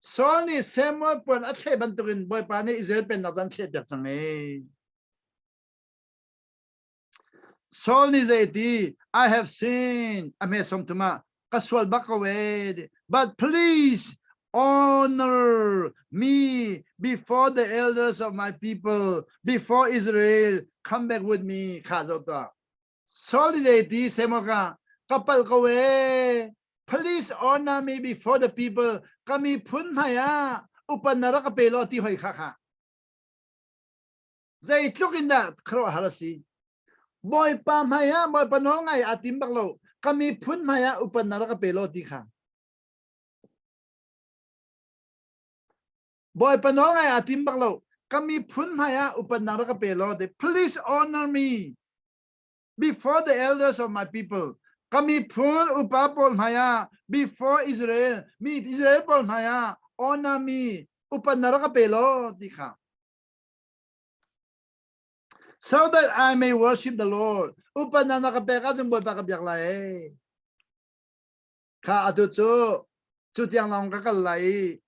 Speaker 1: Saul nih Samuel puan a thleh bantukin Bawipa nih Israel pennak cu an thlehpiak cang ee. Saul nih zei ti I have sinned a hme som thum ah ka sual bak ko ee but please honor me before the elders of my people before Israel come back with me kha zo ta Saul nih zei ti Samuel ka ka pal ko ee please honor me before the people ka miphun hmai ah upan na rak ka pe law ti hoi kha kha Zeitluk in dah khuaruahhar a si. Bawipa hmai ah Bawipa nawl ngai aa tim bak lo. Ka miphun hmai ah upatnak rak ka pe law ti kha. Bawipa nawl ngai aa tim bak lo. Ka miphun hmai ah upatnak rak ka pe law ti. Please honor me before the elders of my people. Ka miphun upa pawl hmai ah before Israel mi Israel pawl hmai ah honor me upatnak rak ka pe law ti kha. So that I may worship the Lord. Upatnak na ka pek ahcun Bawipa ka biak lai ee. Kha atu cu cu tiang lawng ka kal lai i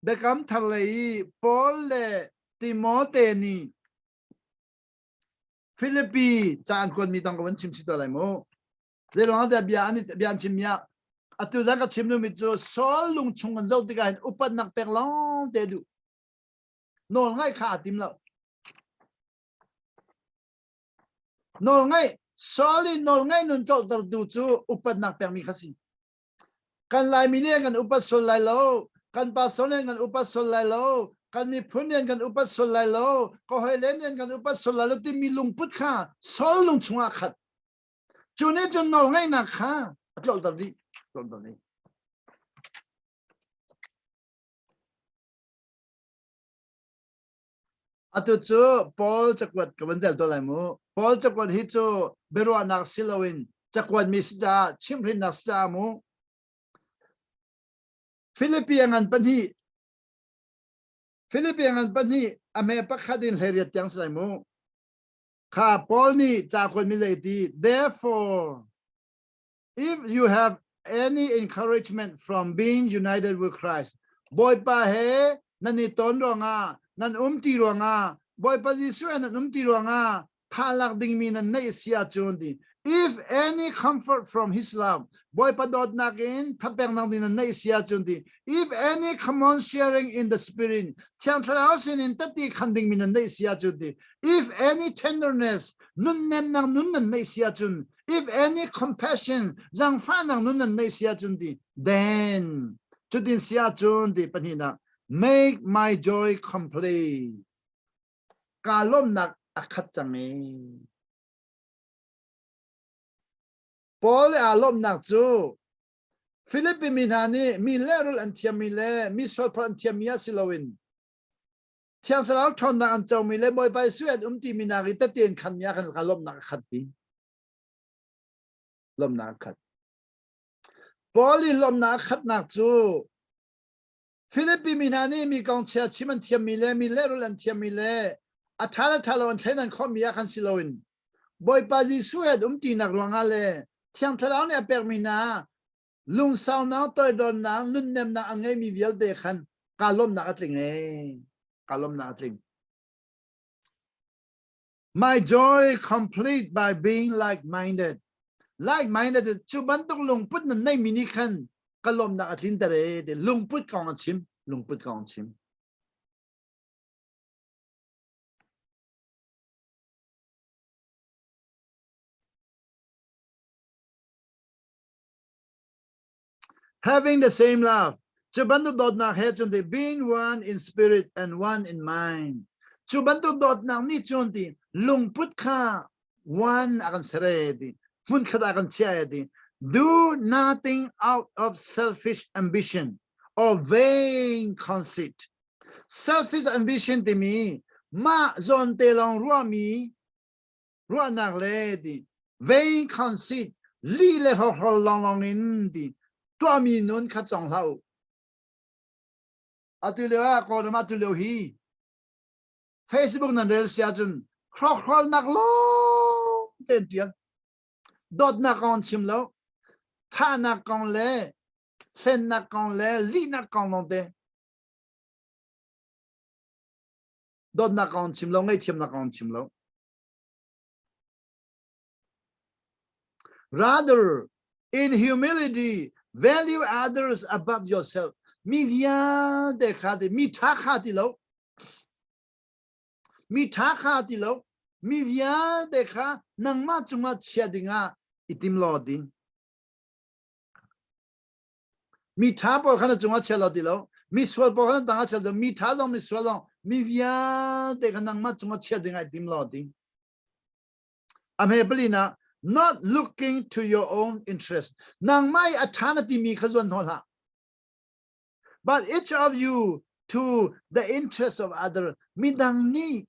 Speaker 1: Biakam thar lei i Paul le Timote nih Philippi ca an kuatmi tang ka van chim chih tuah lai mu. Zeiruang ah dah bia an bia an chimmi ah atu zan ka chim duhmi cu Saul lung chung kan zoh tikah hin upatnak pek lawng te duh. Nawl ngaih kha aa tim lo. Nawl ngaih Saul i nawl ngaih nun tlolhtertu cu upatnak pekmi kha si. Kan Laimi nih kan upat sual lai lo, kan pastor nih kan upat sual lai lo, kan miphun nih kan upat sual lai lo, ka hawile nih kan upat sual lai lo timi lungput kha Saul lung chungah khat. Cu nih cun nawl ngaihnak kha a tlolhter dih. Tlolhter dih. Atu cu Paul cakuat ka van tel to lai mu. Paul cakuat hi cu biaruahnak si loin cakuat mi si caah chimhhrinnak si caah mu. Philippi a ngan pahnih Philippi a ngan pahnih a hme pakhat in 18 tiang si lai mu. Kha Paul nih ca kuat mi zei ti therefore If you have any encouragement from being united with Christ, Bawipa he nan i ton ruangah, nan um ti ruangah, Bawipa Jesuh he nan um ti ruangah, tha lak dingmi nan neih si ahcun ti. If any comfort from his love, Bawipa dawtnak in thapeknak ding nan neih si ahcun ti. If any common sharing in the spirit, Thiang Thlarau sinin tati khan dingmi nan neih si ahcun ti. If any tenderness, nunnemnak nun nan neih si ahcun if any compassion zangfahnak nun nan neih si ahcun ti then cutin si ahcun ti pahnihnak make my joy complete ka lawmnak a khat cang e Paul aa lawmhnak cu Philippi mi hna nih mi lehrulh an thiammi le mi sualphawt an thiammi ah si loin Thiang Thlarau ṭhawnnak an comi le Bawipa Jesuh an um timi nak i tete in khan ni ah khan ka lawmhnak a khat ti. Lawmhnak a khat. Paul i lawmhnak a khatnak cu Philippi mi hna nih mi kong chia chim an thiammi le mi lehrulh an thiammi le a ṭha le ṭha lo an thleidan khawhmi ah khan si loin Bawipa Jesuh he an um tinak ruangah le Thiang Thlarau nih a pekmi hna lungsaunak, toidornak, nunnemnak an ngeimi vialte khan kaa lawmhnak a tling ee. Kaa lawmhnak a tling. My joy complete by being like-minded. Like-minded cu bantuk lungput nan neimi nih khan ka lawmhnak a tlinter ee ti lungput kong a chim. Lungput kong a chim. Having the same love. Cu bantuk dawtnak he cun ti being one in spirit and one in mind. Cu bantuk dawtnak nih cun ti lungput kha one a kan ser ti hmunkhat ah kan chiah ti do nothing out of selfish ambition or vain conceit. Selfish ambition timi mah zawn te lawng ruahmi ruahnak le ti vain conceit li le hrokhrawl lawnglawng in ti tuahmi nun kha cong hlah u. Atu lio ah Kawlram atu lio hi Facebook nan rel si ahcun hrokhrawlnak lawng tein ṭial. Dawtnak kong an chim lo. Thahnak kong le hlennak kong le lihnak kong lawng te. Dawtnak kong an chim lo, ngaihthiamnak kong an chim lo. Rather, in humility, value others above yourself. Mi vialte kha ti, mi ṭha kha ti lo. Mi ṭha kha ti lo. Mi vialte kha nangmah cungah chia dingah i tim law ding. Mi ṭha pawl kha na cungah chia law ti lo. Mi sual pawl kha na tangah chia lo. Mi ṭha zong mi sual zong mi vialte kha nangmah cungah chia dingah i tim law ding. A hme pali not looking to your own interest. Nangmah i a ṭha na timi kha zuan hnaw hlah. But each of you to the interest of other. Midang nih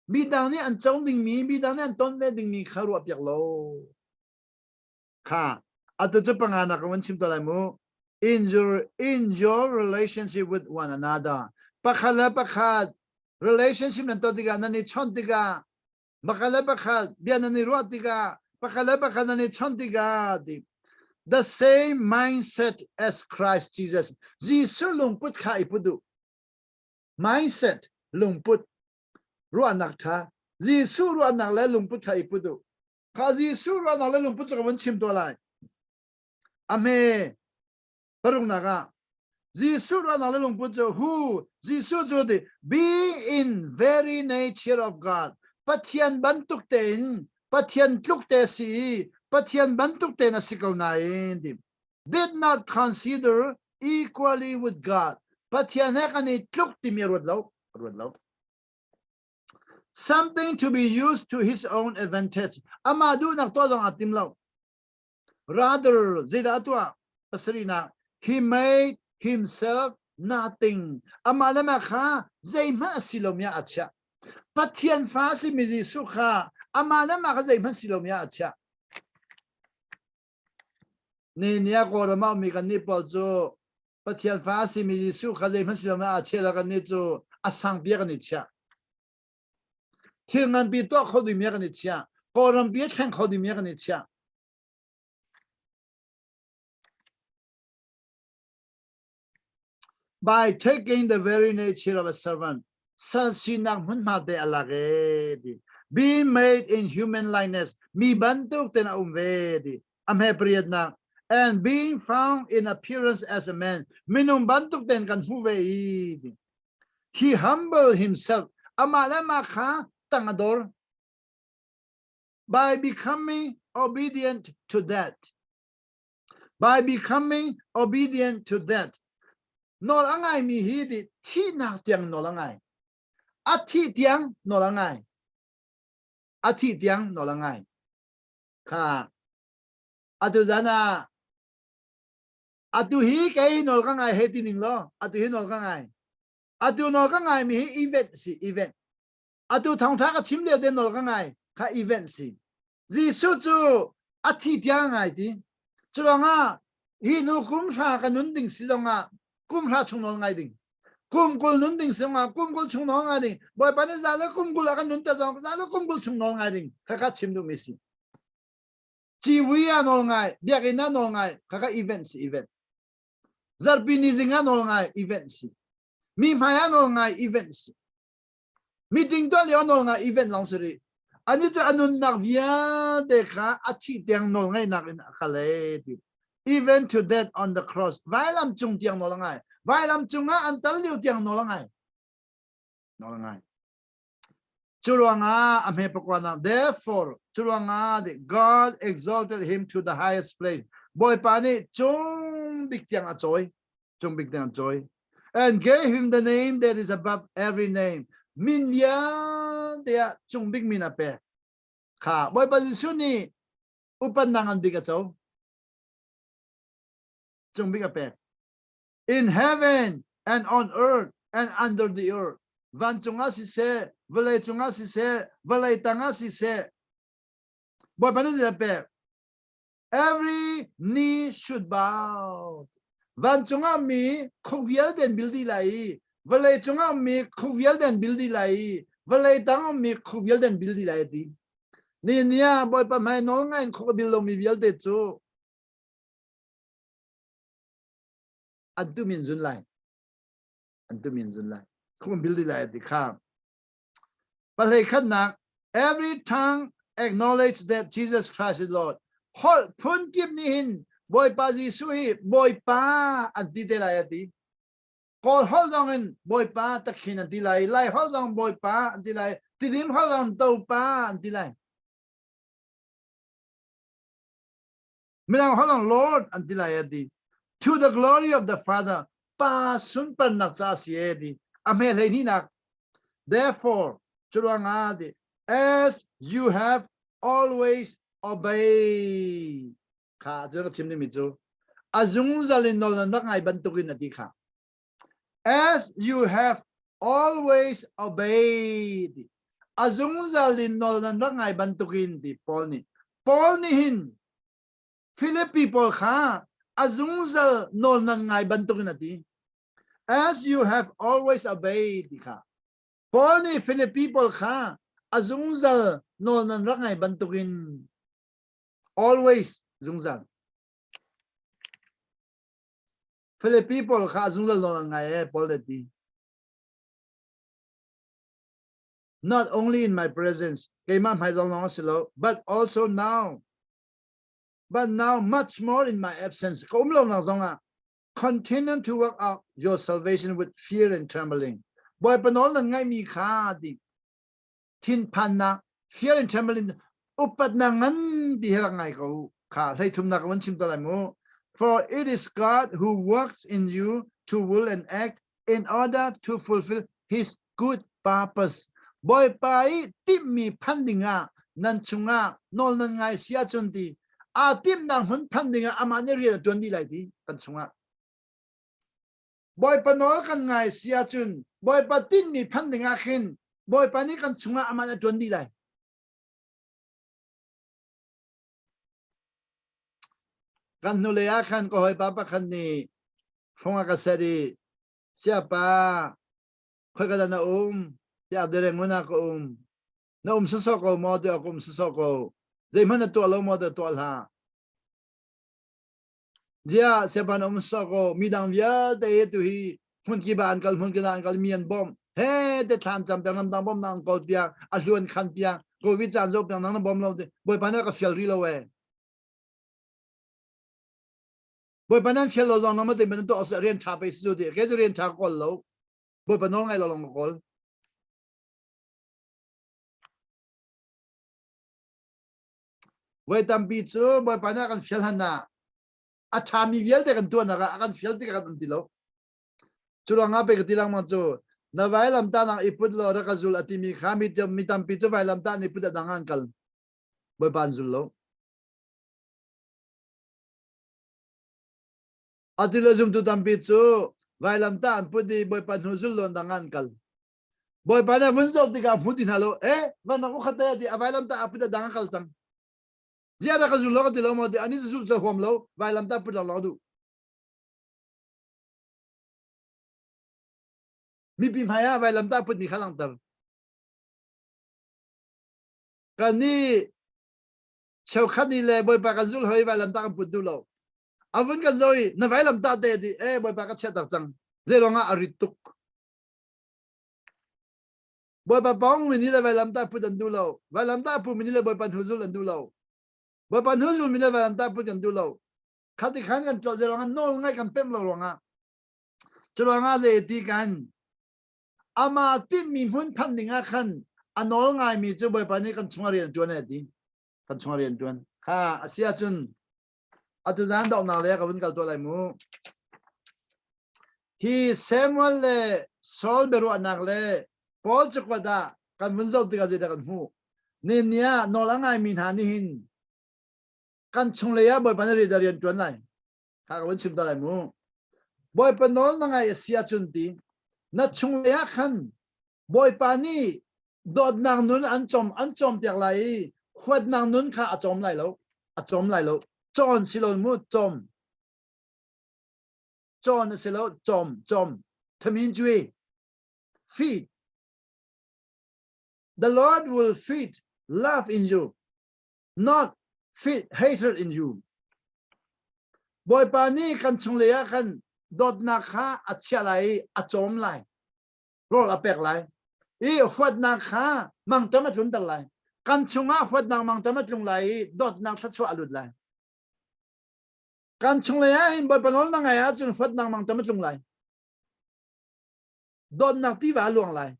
Speaker 1: midang nih an co dingmi, midang nih an ton ve dingmi kha ruah piak lo. Kha atu cu panga nak kan chim to lai mu. In your relationship with one another. Pakhat le pakhat relationship nan ton tikah nan i chawnh tikah pakhat le pakhat bia nan i ruah tikah pakhat le pakhat nan i chawnh tikah ti the same mindset as Christ Jesus. Jesuh lungput kha i put u. Mindset lungput ruahnak tha Jesuh ruahnak le lungput kha i put u. Kha Jesuh ruahnak le lungput cu ka vun chim tuah lai. A hme paruknak ah Jesuh ruahnak le lungput cu hu Jesuh cu ti being in very nature of God Pathian bantuk tein Pathian tluk te si i Pathian bantuk tein a si ko nain ti did not consider equally with God. Pathian he kan i tluk timi a ruat lo ruat lo. Something to be used to his own advantage. Amah duhnak tuah zong aa tim lo. Rather, zeidah a tuah? Pasarihnak, he made himself nothing. Amah le mah kha zeihmanh a si lomi ah a chiah. Pathian fa a simi Jesuh kha amah le mah kha zeihmanh si lomi ah a chiah. Ni ni ah Kawlram ah ummi kan nih pawl cu Pathian fa a simi Jesuh kha zeihmanh si lomi ah a chiah lo kan nih cu a sang bia kan i chiah. Thil nganpi tuah kho dingmi ah kan i chiah. Kawlrampi a thleng kho dingmi ah kan i chiah. By taking the very nature of a servant, sal sinak hmunhma te a lak e ti. Being made in human likeness, mi bantuk ten a um ve ti. A hme pariatnak, and being found in appearance as a man, minung bantuk ten kan hmu ve i ti. He humbled himself. Amah le amah kha tang a dor. By becoming obedient to death. By becoming obedient to death. Nawl a ngaimi hi ti thihnak tiang nawl a ngai. A thih tiang nawl a ngai. A thih tiang nawl a ngai. Kha atu zan ah atu hi kei nawl ka ngai he ti ning law atu hi nawl ka ngai atu nawl ka ngai mi hi event si event atu thawngtha ka chim lio te nawl ka ngai kha event si Jesuh cu a thi tiang ngai ti curuangah hi nu kum hra ka nun ding si zongah kum hra chung nawl ngai ding kum 20 nun ding si zongah kum 20 chung nawl ngai ding Bawipa nih za le kum 20 ah kan nun te zong za le kum 20 chung nawl ngai ding kha kha chim duhmi si Civui ah nawl ngai, biakinn ah nawl ngai, khaka event si event. Zarhpi ni zing ah nawl ngai event si. Mi hmai ah nawl ngai event si. Meeting tuah lio nawl ngai event lawng si rih. Ani cu a nunnak vialte kha a thih tiang nawl ngaihnak in a kal e ti. Even to death on the cross. Vailam cung tiang nawl a ngai. Vailam cung ah an tal lio tiang nawl a ngai. Nawl a ngai. Curuangah a hme pakuanak therefore curuangah God exalted him to the highest place. Bawipa nih cung bik tiang a cawi. Cung bik tiang cawi. And gave him the name that is above every name. Min vialte ah cung bik min a pek. Kha Bawipa Jesuh nih upatnak ngan bik a co. Cung bik a pek. In heaven and on earth and under the earth. Vancung ah siseh, vawlei cungah siseh, vawlei tangah siseh, Bawipa nih a pek. Every knee should bow. Vancung ah mi khuk vialte an bil dih lai i vawlei cungah mi khuk vialte an bil dih lai i vawlei tang mi khuk vialte an bil dih lai a ti. Ni ni ah Bawipa hmai nawl ngai in khuk a bil lomi vialte cu an tu min zun lai. An tu min zun lai. Khuk an bil dih lai a ti kha. Pahlei khatnak, every tongue acknowledge that Jesus Christ is Lord. Holh phun kip nih hin Bawipa Jesuh hi Bawipa an ti te lai a ti. Kawl holh zong in Bawipa takhin an ti lai, Lai holh zong Bawipa an ti lai, Tidim holh zong Topa an ti lai. Mirang holh zong Lord an ti lai a ti. To the glory of the Father, Pa sunparnak ca si e ti. A hme hlei hnihnak. Therefore, curuangah ti, as you have always obeyed. Kha cu ka chim dingmi cu a zungzal in nawl nan rak ngai bantukin a ti kha. As you have always obeyed. A zungzal in nawl nan rak ngai bantukin ti Paul nih. Paul nih hin Philippi pawl kha a zungzal nawl nan ngai bantukin a ti. As you have always obeyed ti kha. Paul nih Philippi pawl kha a zungzal nawl nan rak ngai bantukin always zungzal. Philippi pawl kha a zungzal nawl an ngai e Paul nih ti. Not only in my presence, keimah hmai zong lawng a si lo, but also now but now much more in my absence ka um lo nak zongah continue to work out your salvation with fear and trembling Bawipa nawl nan ngaihmi kha ti thinphannak fear and trembling upatnak ngan ti he rak ngai ko kha hlei thumnak ka van chim ta lai mu for it is God who works in you to will and act in order to fulfill his good purpose. Bawipa i timhmi phan dingah nan chungah nawl nan ngai si ahcun ti aa timhnak hmun phan dingah amah nih rian a ṭuan dih lai ti kan chungah. Bawipa nawl kan ngai si ahcun Bawipa tinhmi phan dingah khin Bawipa nih kan chungah amah nih a ṭuan dih lai. Kan hnulei ah khan ka hawipa pakhat nih fung a ka set i siapa khoika dah na um tiah Derengun ah ka um na um sawsawh ko maw tiah ka um sawsawh ko zeihmanh na tuah lo maw tiah tuah hlah ziah siapa na um sawsawh ko midang vialte hi tu hi hmun kip ah an kal hmun kip ah an kal mi an bawmh he te thlan cam piak lamdang bawmh nak an kawl piak a hluan khan piak covid caan zo piak nang na bawm lo te bawipa nih a ka fial rih lo e Bawipa nan fial lo zong nangmah tein nan tuah awk rian ṭha pei si cu ti kei cu rian ṭha ka kawl lo Bawipa nawl ngai lo lawng ka kawl voi tampi cu Bawipa nih a kan fial han ah a ṭhami vialte kan tuahnak ah a kan fial tikah kan um ti lo cu ruangah pei ka ti lengmang cu na vailamtahnak i put law rak ka zul a timi kha mi, mi tampi cu vailamtah nih put a dang ah an kal Bawipa an zul lo Atu le zumtu tampi cu vailamtah an put i Bawipa hnu zul lawn dang ah an kal. Bawipa nih a vun zoh tikah hmu ti hna lo. Eh, van rak ukhat te ti a vailamtah a put a dang a kal cang. Ziah dah ka zul lo ka ti lo maw ti ani cu zul cu huam lo vailamtah put laklawng a duh. Mipi hmai ah vailamtah putmi kha langhter. Kan nih cheukhat nih le Bawipa kan zul hoi vailamtah kan put duh lo. A vun kan zo i na vailamtah te ti e Bawipa ka chiahtak cang. Zei ah a rit tuk. Bawipa pawng mi nih le vailamtah put an duh lo. Vailamtah pu mi nih le Bawipa hnu zul an duh lo. Bawipa hnu zul mi le vailamtah put kan duh lo. Khati khan kan tlawh zei ruangah nawl ngaih kan pem lo ruangah. Cu ruangah zei ti kan ama tinhmi hmun phanh ding ah khan a nawl ngaimi cu Bawipa nih kan chungah rian a ṭuan e ti. Kan chungah rian ṭuan. Kha a si ahcun atu zan donghnak le ka vun kal tuah lai mu. Hi Samuel le Saul biaruahnak le Paul cakuat ah kan vun zoh tikah zeidah kan hmuh? Nihin ah nawl a ngaimi hna nih hin kan chunglei ah Bawipa nih rian rian ṭuan lai. Kha ka vun chim ta lai mu. Bawipa nawl na ngaih a si ahcun ti na chunglei ah khan Bawipa nih dawtnak nun an cawm an cawmpiak lai i huatnak nun kha a cawm lai lo. A cawm lai lo. Cawn si lo mu cawm. Cawn a si lo cawm cawm. Thamin cui. Feed. The Lord will feed love in you, not feed hatred in you. Bawipa nih kan chunglei ah khan dawtnak kha a chiah lai i a cawm lai. Rawl a pek lai. I huatnak kha mangtam a tlunter lai. Kan chungah huatnak mangtam a tlung lai i dawtnak thluachuah a lut lai. Kan chunglei ah hin Bawipa nawl na ngai ahcun huatnak mangtam a tlung lai. Dawtnak tiva a luang lai.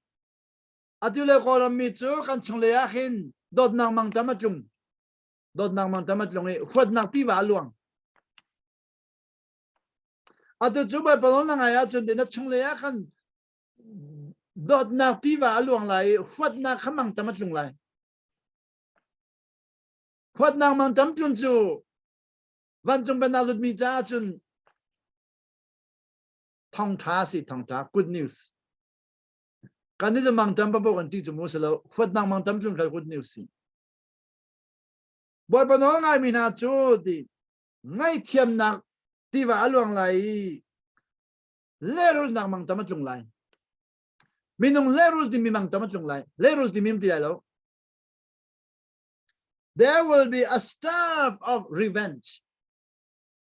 Speaker 1: Atu le Kawlram mi cu kan chunglei ah khin dawtnak mangtam a tlung. Dawtnak mangtam a tlung i huatnak tiva a luang. Atu cu Bawipa nawl na ngai ahcun na chunglei ah khan dawtnak tiva a luang lai i huatnak kha mangtam a tlung lai. Huatnak mangtam tlun cu vancung pennak lutmi caah cun thawngṭha si thawngṭha good news. Kan nih cu mangtam papo kan ti cu mu si lo huatnak mangtam tlun kha good news si. Bawipa nawl ngaimi hna cu ti ngaihthiamnak tiva a luang lai i lehrulnak mangtam a tlung lai. Minung lehrul timi mangtam a tlung lai. Lehrul timi ti lai lo. There will be a staff of revenge,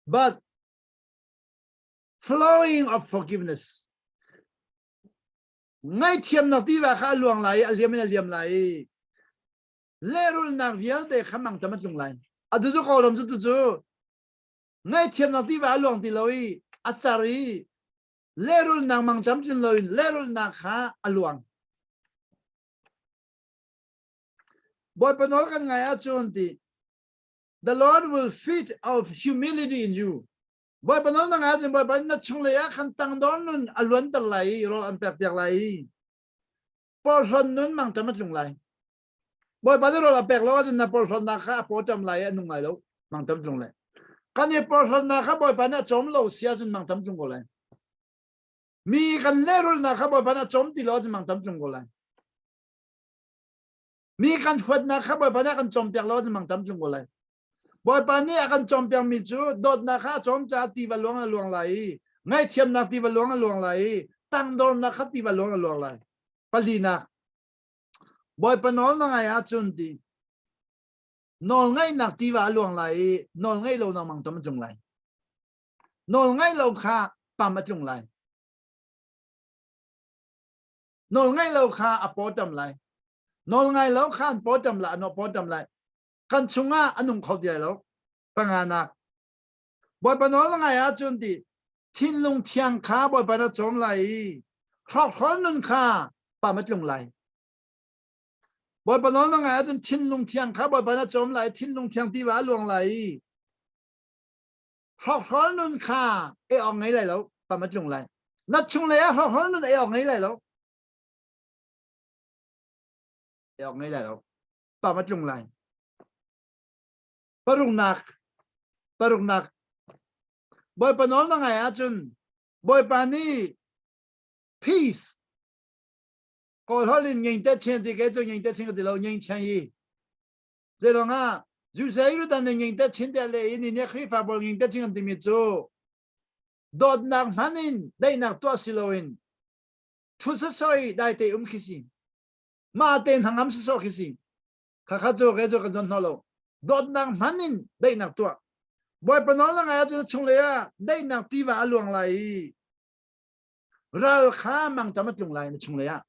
Speaker 1: but flowing of forgiveness. Ngaihthiamnak tiva kha a luang lai i a liam in a liam lai i lehrulnak vialte kha mangtam a tlung lai. Atu cu Kawlram cu tucu ngaihthiamnak tiva a luang ti lo i a car i lehrulnak mangtam tlun loin lehrulnak kha a luang. Bawipa nawl kan ngai ahcun ti The Lord will feed of humility in you. Bawipa nawl na ngai ahcun Bawipa na chunglei ah khan tangdor nun a luanter lai i rawl an pek piak lai i porhlawt nun mangtam a tlung lai. Bawipa nih rawl a pek lo ahcun na porhlawtnak kha a pawṭam lai i a nung lai lo mangtam tlung lai. Kan i porhlawtnak kha Bawipa nih a cawm lo si ahcun mangtam tlung ko lai. Mi kan lehrulnak kha Bawipa nih a cawm ti lo ahcun mangtam tlung ko lai. Mi kan huatnak kha Bawipa nih a kan cawmpiak lo ahcun mangtam tlung ko lai. Bawipa nih a kan cawmpiakmi cu dawtnak kha a cawm caah tiva luang a luang lai i ngaihthiamnak tiva luang a luang lai i tangdornak kha tiva luang a luang lai. Palinak Bawipa nawl na ngai ahcun ti nawl ngaihnak tiva a luang lai i nawl ngaih lonak mangtam a tlung lai. Nawl ngaih lo kha pam a tlung lai. Nawl ngaih lo kha a pawṭam lai. Nawl ngai lo kha an pawṭam lai, an pawṭam lai. Kan chungah a nung kho ti lai lo. Panganak. Bawipa nawl na ngai ahcun ti thinlung thiang kha Bawipa na cawm lai i hrawkhrol nun kha pam a tlung lai. Bawipa nawl na ngai ahcun thinlung thiang kha Bawipa na cawm lai, thinlung thiang tiva a luang lai i hrawkhrol nun kha ei awk ngei lai lo, pam a tlung lai. Na chunglei ah hrawkhrol nun ei awk ngei lai lo. Ei awk ngei lai lo. Pam a tlung lai. Paruknak, paruknak. Bawipa nawl na ngai ahcun Bawipa nih peace Kawl holh in ngeng te chen ti ke cu ngeng te chen ka ti lo ngeng chen yi Zeilong ah Yusei rutan nih ngeng te chin te le in ni Khrihfa pawl ngeng te chin kan timi cu dawtnak hman in daihnak tuah si loin thu soi dai te um khi si ma te hna sasawh khi si khakha cu ke cu kan zon hna lo dawtnak hman in daihnak tuah Bawipa nawl na ngai ahcun chunglei ah daihnak tiva a luang lai i ral kha mangtam a tlung lai na chunglei ah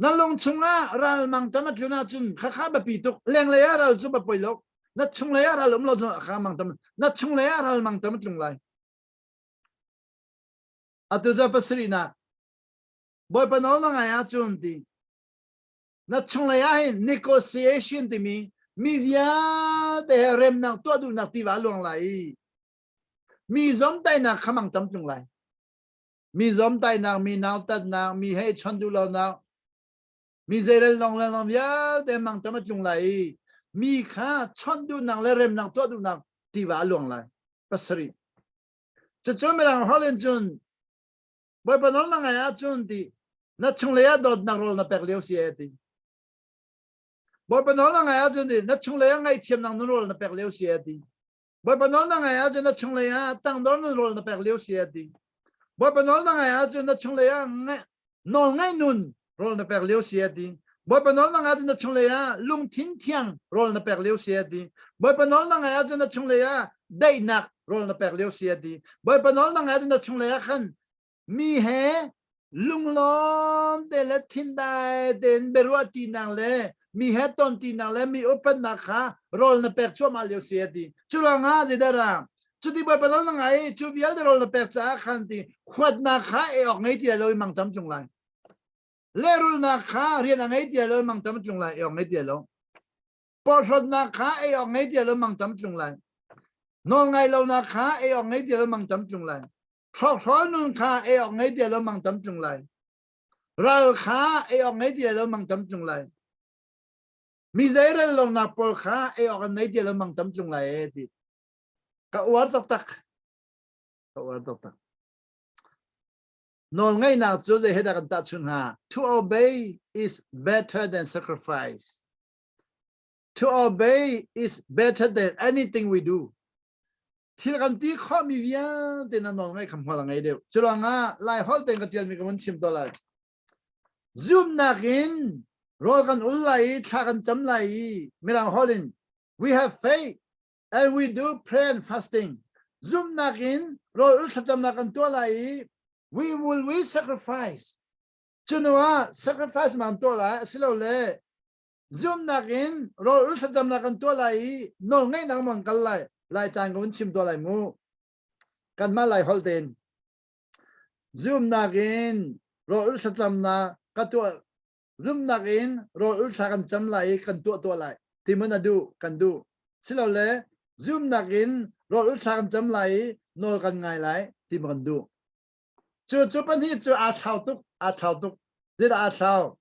Speaker 1: na lung chungah ral mangtam a tlun ahcun khakha biapi tuk lenglei ah ral cu poi lo na chunglei ah ral um lo cun kha mangtam na chunglei ah ral mangtam a tlung lai atu cu pasarihnak Bawipa nawl na ngai ahcun ti na chunglei ah hin negotiation timi mi vialte he remnak tuah duhnak tiva a luang lai i mi zomtaihnak kha mang tam tlung lai. Mi zawmtaihnak, mi nautatnak, mi he i chawnh duh lonak, mi zeirel lawng le lawng vialte mangtam a tlung lai i mi kha chawnh duhnak le remnak tuah duhnak tiva a luang lai. Pasarih. Cucu Mirang holh in cun Bawipa nawl na ngai ahcun ti na chunglei ah dawtnak rawl na pek lio si e ti. Bawipa nawl na ngai ahcun ti na chunglei ah ngaihthiamnak na rawl na pek lio si e ti. Bawipa nawl na ngai ahcun na chunglei ah tangdor nun rawl na pek lio si a ti. Bawipa nawl na ngai ahcun na chunglei ah nawl ngaih nun rawl na pek lio si a ti. Bawipa nawl na ngai ahcun na chunglei ah lungthin thiang rawl na pek lio si a ti. Bawipa nawl na ngai ahcun na chunglei ah daihnak rawl na pek lio si a ti. Bawipa nawl na ngai ahcun na chunglei ah khan Mi he lunglawm te le thindai tein biaruah ṭinak le mi he ton ṭinak le mi upatnak kha rawl na pek cuahmah lio si a ti. Cu ruangah zeidah ra? Cuti Bawipa nawl na ngai i cu vialte rawl na pek caah khan ti huatnak kha ei awk ngei ti lai lo i mangṭam tlung lai. Lehrulnak kha rian a ngei ti lai lo i mangṭam tlung lai, ei awk ngei ti lai lo. Porhlawtnak kha ei awk ngei ti lai lo mangṭam tlung lai. Nawlngaih lonak kha ei awk ngei ti lai lo mangṭam tlung lai. Hrawkhrol nun kha ei awk ngei ti lo mangtam tlung lai. Ral kha ei awk ngei ti lo mangtam tlung lai. Mi zeirel lonak pawl kha ei awk an ngei ti lo mangtam tlung lai e ti. Ka uar taktak. Ka uar taktak. Nawl ngeihnak cu zei he dah kan tahchunh hnga? To obey is better than sacrifice. To obey is better than anything we do. Thil kan ti khawhmi vialte na nawl ngaih kha hmual a ngei deuh. Curuangah Lai holh tein ka ṭialmi ka vun chim tuah lai. Zumnak in rawl kan ul lai i thla kan cam lai i Mirang holh in we have faith and we do prayer and fasting. Zumnak in rawl ul thlacamnak kan tuah lai i we will we sacrifice. Cunu ah sacrifice ma kan tuah lai asilole Zumnak in rawl ul thlacamnak kan tuah lai i nawlngeihnak man kal lai. Lai caan ka vun chim tuah lai mu. Kanmah Lai holh tein. Zumnak in rawl ul thlacamnak ka tuah zumnak in rawl ul thla kan cam lai i kan tuah tuah lai. Ti mun a duh kan duh. Silole zumnak in rawl ul thla kan cam lai i nawl kan ngai lai ti ma kan duh. Cu cu pahnih cu aa thlau tuk, aa thlau tuk. Zeidah aa thlau?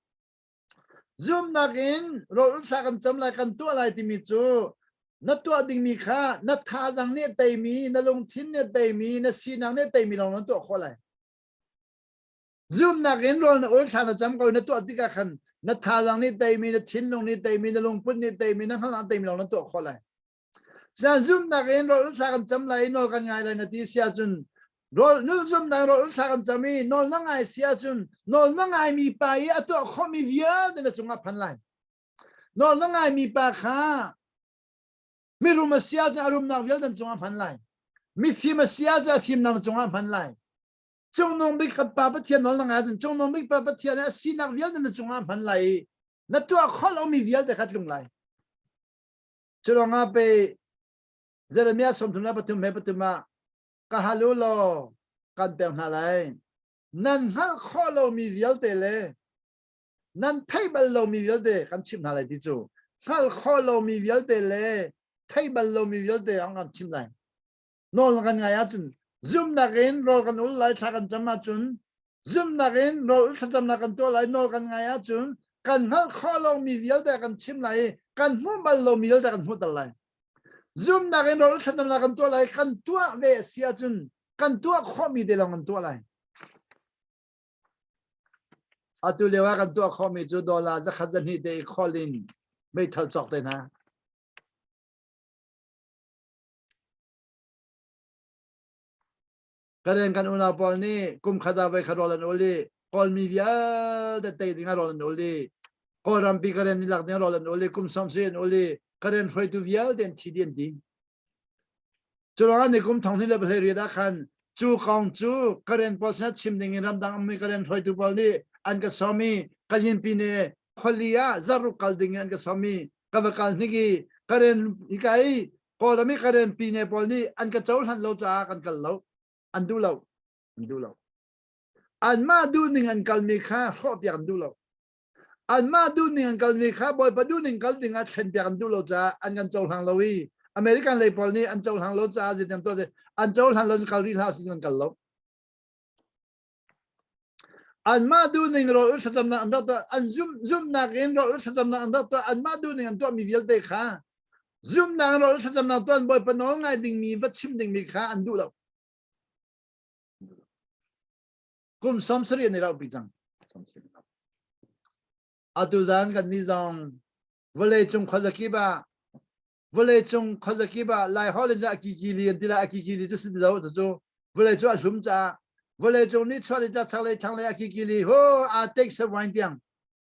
Speaker 1: Zumnak in rawl thla kan cam lai kan tuah lai timi cu na tuah dingmi kha na thazaang nih teimi, na lungthin nih teimi, na sinak nih teimi lawng na tuah khawh lai. Zumnak in rawl na ul thla na cam ko na tuah tikah khan na thazaang nih teimi, na thinlung nih teimi, na lungput nih teimi, na hngalh teimi lawng na tuah khawh lai. Sian zumnak in rawl thla kan cam lai i nawl kan ngai lai na ti si ahcun rawl nul zumnak rawl thla kan cam i nawl na ngai si ahcun nawl na ngaimi pa i a tuah khawhmi vialte na cungah phan lai. Nawl na ngaimi pa kha mirum a si ahcun a rumnak vialte na cungah hman lai. Mifim a si ahcun a fimnak na cungah hman lai. Cungnung bik kan Pa Pathian nawl na ngai ahcun cungnung bik Pa Pathian a sinak vialte na cungah hman lai i na tuah khawh lomi vialte kha tlung lai. Curuangah pei Jeremiah 33 he pathum ah ka hal u law kan pek hna lai. Nan hngalh khawh lomi vialte le nan theih bal lomi vialte kan chimh hna lai ti cu hngalh khawh lomi vialte le theih bal lomi vialte an kan chimh lai. Nawl kan ngai ahcun zumnak in rawl kan ul lai thla kan cam ahcun zumnak in rawl thlacamnak kan tuah lai nawl kan ngai ahcun kan hngalh khawh lomi vialte kan chim lai i kan hmuh bal lomi vialte kan hmuhter lai. Zumnak in rawl thlacamnak kan tuah lai kan tuah ve a si ahcun kan tuah khawhmi te lawng kan tuah lai. Atu lio ah kan tuah khawhmi cu dollar zakhat zahnih te i kholh in meithal cawk te hna. Karen kan unau pawl nih kum khat ah voikhat rawl an ul i Kawlmi vialte tei ding ah rawl an ul i Kawlrampi Karen ni lak ding ah rawl an ul i kum sawm an ul i Karen hruaitu vialte an thi dih an ti. Cu ruangah ni kum thong hnih le pahlei riat ah khan cu kong cu Karen pawl sinah chim ding in ramdang ummi Karen hruaitu pawl nih an ka sawm i Kayin pine khuali ah zaruk kal ding in an ka sawm i ka va kal hnik i Karen hika i Kawlram i Karen pine pawl nih an ka cohlan lo caah kan kal lo. An duh lo. An duh lo. Anmah duhning an kalmi kha hrawhpiak an duh lo. Anmah duhning an kalmi kha Bawipa duhning kal ding ah thlenpiak an duh lo caah an kan cohlang lo i American lei pawl nih an cohlang lo caah zeitin tuah an cohlan lo kal rih hlah sin kan kal lo. Anmah duhning rawl ulh thlacamnak an rak tuah, an zum, zumhnak in rawl ulh thlacamnak an rak tuah, anmah duhning an tuahmi vialte kha zumhnak in rawl ulh thlacamnak tuah an Bawipa nawl ngai dingmi va chim dingmi kha an duh lo. Kum 70 an i rauhpi cang. Atu zan kan nih zong vawleicung khuazakip ah vawleicung khuazakip ah Lai holh in a kikili an ti lai a kikili cu si ti lo cu vawlei cu a hlum caah vawleicung nih chuah le tlak chaklei thlanglei a kikili ho a take sa wine tiang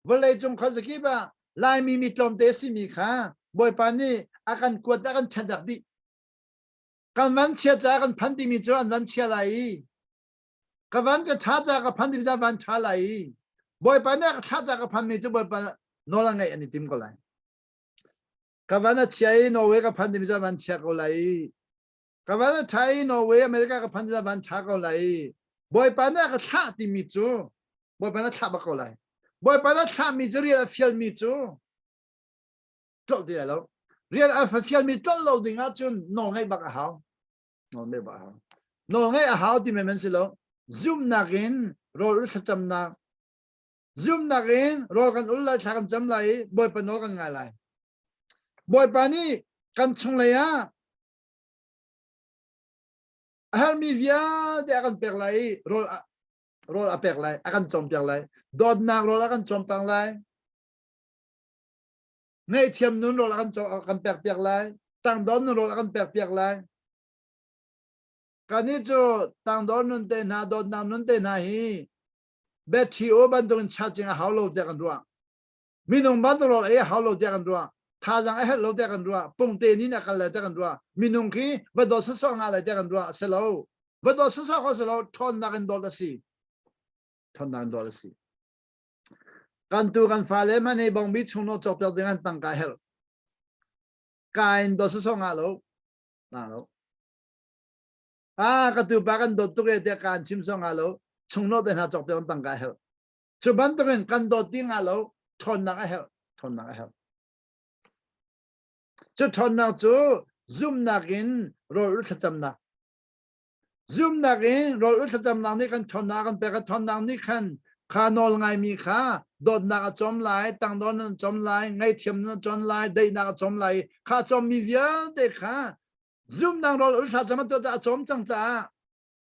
Speaker 1: vawleicung khuazakip ah Laimi mi tlawmte simi kha Bawipa nih a kan kuat a kan ṭhendak dih kan van chia caah kan phan timi cu an van chia lai i ka van ka ṭha caah ka phan timi cu an van ṭha lai i Bawipa nih a ka thlah caah ka phanmi cu Bawipa nawl a ngaih an i tim ko lai. Ka van a chia i Norway ka phan timi cu a van chia ko lai i ka van a ṭha i Norway America ka phan timi cu a van ṭha ko lai i Bawipa nih a ka thlah timi cu Bawipa nih a thlah bak ko lai. Bawipa nih a thlahmi cu rian a fialmi cu tlolh ti lai lo. Rian a fialmi tlolh lo ding ahcun nawl ngaih bak a hau. Nawl ngaih bak a hau. Nawl ngaih a hau ti men si lo. Zumhnak in rawl ul thlacamnak zumhnak in rawl kan ul lai thla kan cam lai i Bawipa nawl kan ngai lai. Bawipa nih kan chunglei ah a herhmi vialte a kan pek lai i rawl rawl a pek lai, a kan cawmpiak lai. Dawtnak rawl a kan cawmpiak lai. Ngaihthiam nun rawl a kan kan pek piak lai. Tangdor nun rawl a kan pek piak lai. Kannih cu tangdor nun te hna, dawtnak nun te hna hi battery o bantukin charging a hau lo tiah kan ruah. Minung bantuk rawl ei a hau lo tiah kan ruah. Thazaang a herh lo tiah kan ruah. Pungte nin a kal lai tiah kan ruah. Minung khi va dawt sawsawh ngah lai tiah kan ruah. A si lo. Va dawt sawsawh kho si lo. Ṭhawnnak in dawt a si. Ṭhawnnak in dawt a si. Kan tu kan fale hmanh hi bongbi chung no cawk piak ding an tangka herh. Ka in dawt sawsawh ngah lo. Ngah lo. Ah, ka tu pa kan dawt tuk e tiah kaan chim sawh ngah lo. Chung no te hna cawk piak an tangka herh. Cu bantukin kan dawt ti nga lo ṭhawnnak a herh ṭhawnnak a herh. Cu ṭhawnnak cu zumhnak in rawl ulh thlacamnak zumhnak in rawl ulh thlacamnak nih kan ṭhawnnak a kan pek a ṭhawnnak nih khan kha nawl ngaimi kha dawtnak a cawm lai tangdor nan cawm lai ngaihthiam nan cawm lai daihnak a cawm lai kha cawmmi vialte kha zumhnak rawl ulh thlacam a tuah a cawm cang caah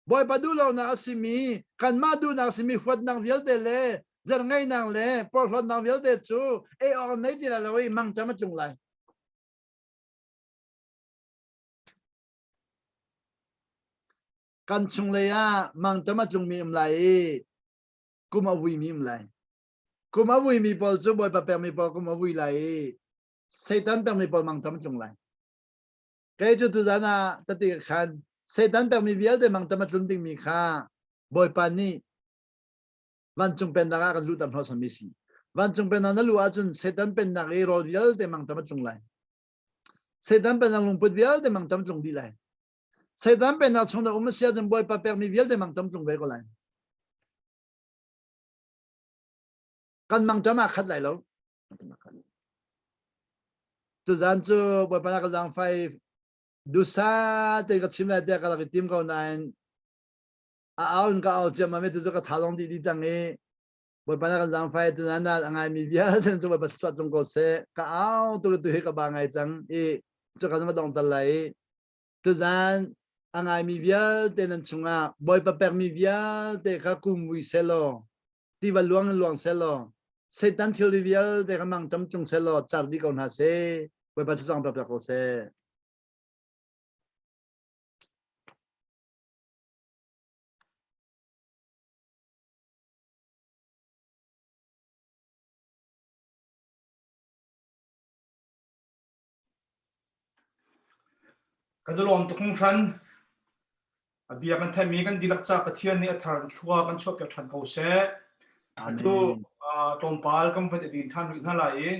Speaker 1: Bawipa duhlonak a simi kanmah duhnak a simi huatnak vialte le zerngeihnak le porhlawtnak vialte cu ei awk nei ti lai lo i mangṭam a tlung lai. Kan chunglei ah mangṭam a tlungmi um lai i kum a vuimi um lai. Kum a vuimi pawl cu Bawipa pekmi pawl kum a vui lai i Satan pekmi pawl mangṭam a tlung lai. Kei cu tuzan ah tati ka khan Satan pekmi vialte mangtam a tlun dingmi kha Bawipa nih vancung pennak ah kan luhter hnawhsami si. Vancung pennak na luh ahcun Satan pennak i rawl vialte mangtam a tlung lai. Satan pennak lungput vialte mangtam tlung dih lai. Satan pennak chung na um a si ahcun Bawipa pekmi vialte mangtam tlung ve ko lai. Kan mangtam ah khat lai lo. Tuzan cu Bawipa na ka zaangfai dusa te ka chim lai tiah ka rak i tim ko nain a au in ka au ciammam i tucu ka tha lawng dih dih cang i Bawipa na kan zaangfai tuzan ah a ngaimi vialte cu Bawipa thluachuah tlung ko seh ka au tuk tu hi ka ba ngai cang i cu ka va dong tal lai i tuzan a ngaimi vialte nan chungah Bawipa pekmi vialte kha kum vui selaw tiva luang in luang selaw Satan thilri vialte kha mangṭam cung selaw car dih ko hna seh Bawipa thlacang piak ko seh.
Speaker 2: Kan i lawm tuk hringhran. A bia kan theihmi kan dihlak ca Pathian nih a thar in thlua kan chuahpiak ṭhan ko seh. Atu tlawmpal kan van i din ṭhan rih hna lai i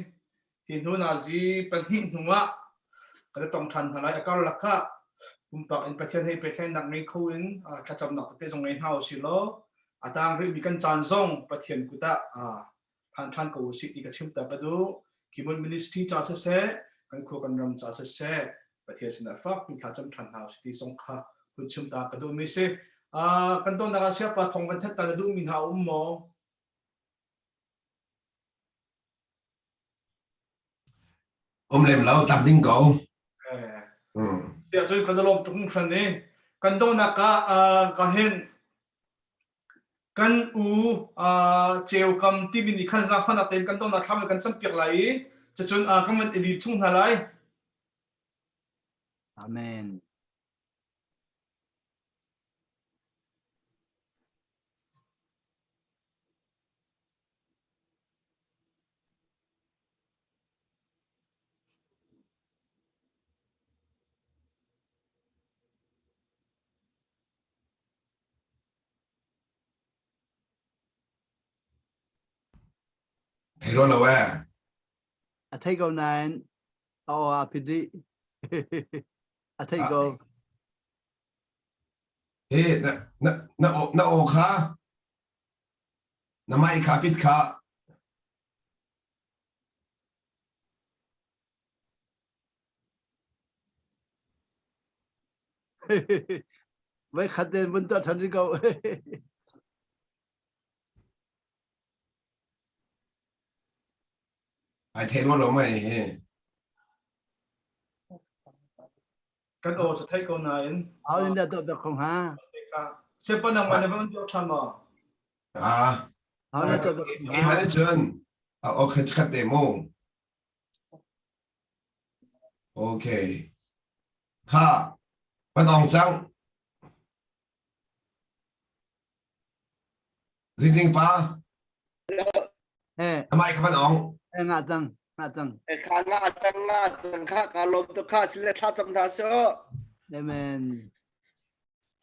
Speaker 2: hi hnu nazi pahnih hnu ah kan i tong ṭhan hna lai. A karlak ah pumpak in Pathian he pehtlaihnak ngei kho in thlacamnak tete zong ngei hna usih law a tang rihmi kan caan zong Pathian kut ah phan ṭhan ko usih ti ka chim ta ka duh. Kimun ministry ca siseh, kan khua kan ram ca siseh, Pathian sinah fakpi thla cam ṭhan hna usih ti zong kha hun chim ta ka duhmi si. Kan tonnak ah siapa thong kan that ta na duhmi hna um maw?
Speaker 3: Um lem lo tam ding ko.
Speaker 2: Sia cun kan lawm tuk hran i kan donghnak ah ka hin kan u ceukam timi nih khan zaangfahnak tein kan donghnak thlam kan campiak lai i cucun kan van i din chung hna lai.
Speaker 1: Amen.
Speaker 3: Thei rua lo ee.
Speaker 1: A thei ko nain a aw a phit rih. A thei ko.
Speaker 3: Hi na na na na aw kha na mai kha pit kha
Speaker 1: Voi khat ten vun tuah than rih ko.
Speaker 3: Ai thei rua lo mai hi.
Speaker 2: Kan aw cu theih ko nain.
Speaker 1: Au in dah tuah bak khong ha.
Speaker 2: Sepa nang ma na van tuah than ma?
Speaker 3: Ah.
Speaker 1: Au na tuah bak khong
Speaker 3: ha. Hi cun a aw khat khat te mu. Okay. Kha pan ong cang. Jing jing pa.
Speaker 1: Eh.
Speaker 3: Amai ka pan ong.
Speaker 1: Eh nga cang, nga cang.
Speaker 4: Eh kha nga cang nga cang kha ka lom to kha sile thla cam hna so.
Speaker 1: Amen.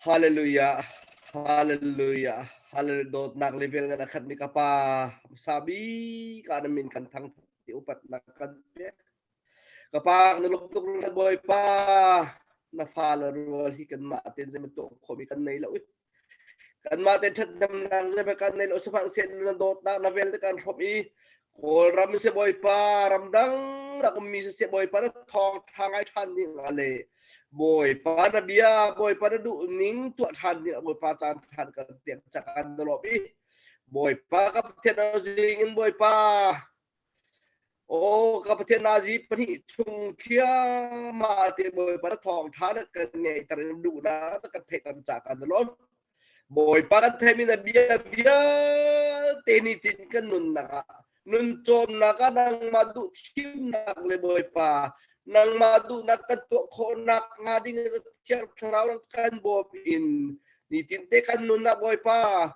Speaker 4: Hallelujah. Hallelujah. Hallelujah. Dawtnak level na khat mi ka pa sabi ka na min kan thang ti upat na kan pek. Ka pa na lung tuk na bawipa na fa la rual hi kan mah ten zem to khomi kan nei lo Kanmah te ṭhathnemnak zei kan nei lo sihmanhsehlaw na dawtnak na vel te kan hrawmh i Kawlram si Bawipa ramdang rak ummi siseh Bawipa na thawngṭha ngai ṭhan ding ah le Bawipa na bia Bawipa na duh ning tuah ṭhan ding ah Bawipa caan ṭhan kan pek cak kan na lawm i Bawipa ka Pathian zing in Bawipa Aw ka Pathian nazi pahnih chung thiamah te Bawipa na thawngṭha na kan ngeihter in duhnak na kan theihter ca kan lawm. Bawipa kan theihmi na bia vialte nitin kan nunnak ah nun cawnnak ah nangmah duh thimnak le Bawipa nangmah duhnak kan tuah khawhnak hnga ding Thiang Thlarau na kan bawm in nitin te kan nunnak Bawipa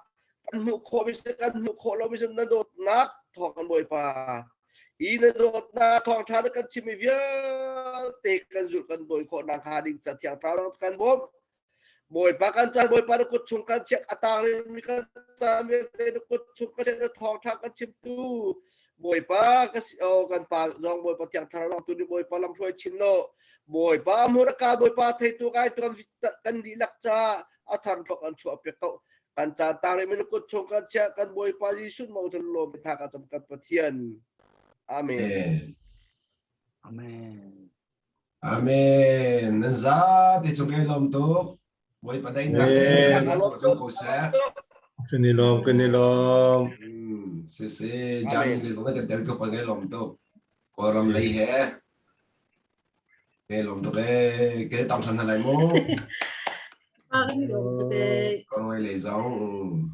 Speaker 4: kan hmuh khawh mi si kan hmuh khawh lo mi si na dawtnak thawng kan bawipa hi na dawtnak thawngṭha na kan chimmi vialte kan zulh kan dawi khawh nak hnga ding ca thiang thlarau kan bawmh bawipa kan caan bawipa na kut chung kan chiak a tang mi kan caan vialte na kut chung kan chiak na thawngṭha kan chimtu bawipa ka si oh kan pa zong bawipa thiang thlarau tu ni bawipa lam hruai chin lo bawipa muraka bawipa theitu kai tu kan dihlak ca a thar tlok an chuah pek ko Kan ca tang in kut chung kan chiah kan Bawipa Jesuh mo thal lawm tha ka cam kan Pathian. Amen.
Speaker 1: Amen.
Speaker 3: Amen. Nan za te cung ei lawm tuk. Bawipa daihnak te cung ko seh.
Speaker 5: Kan i lawm, kan i lawm.
Speaker 3: Si si, Jami le zong kan tel ko pa ngai lawm tuk. Kawlram lei he. Ngai lawm tuk ee. Ke tam than lai mu.
Speaker 6: Ah, kan i lawm tuk ee.
Speaker 3: Kawlram lei zong.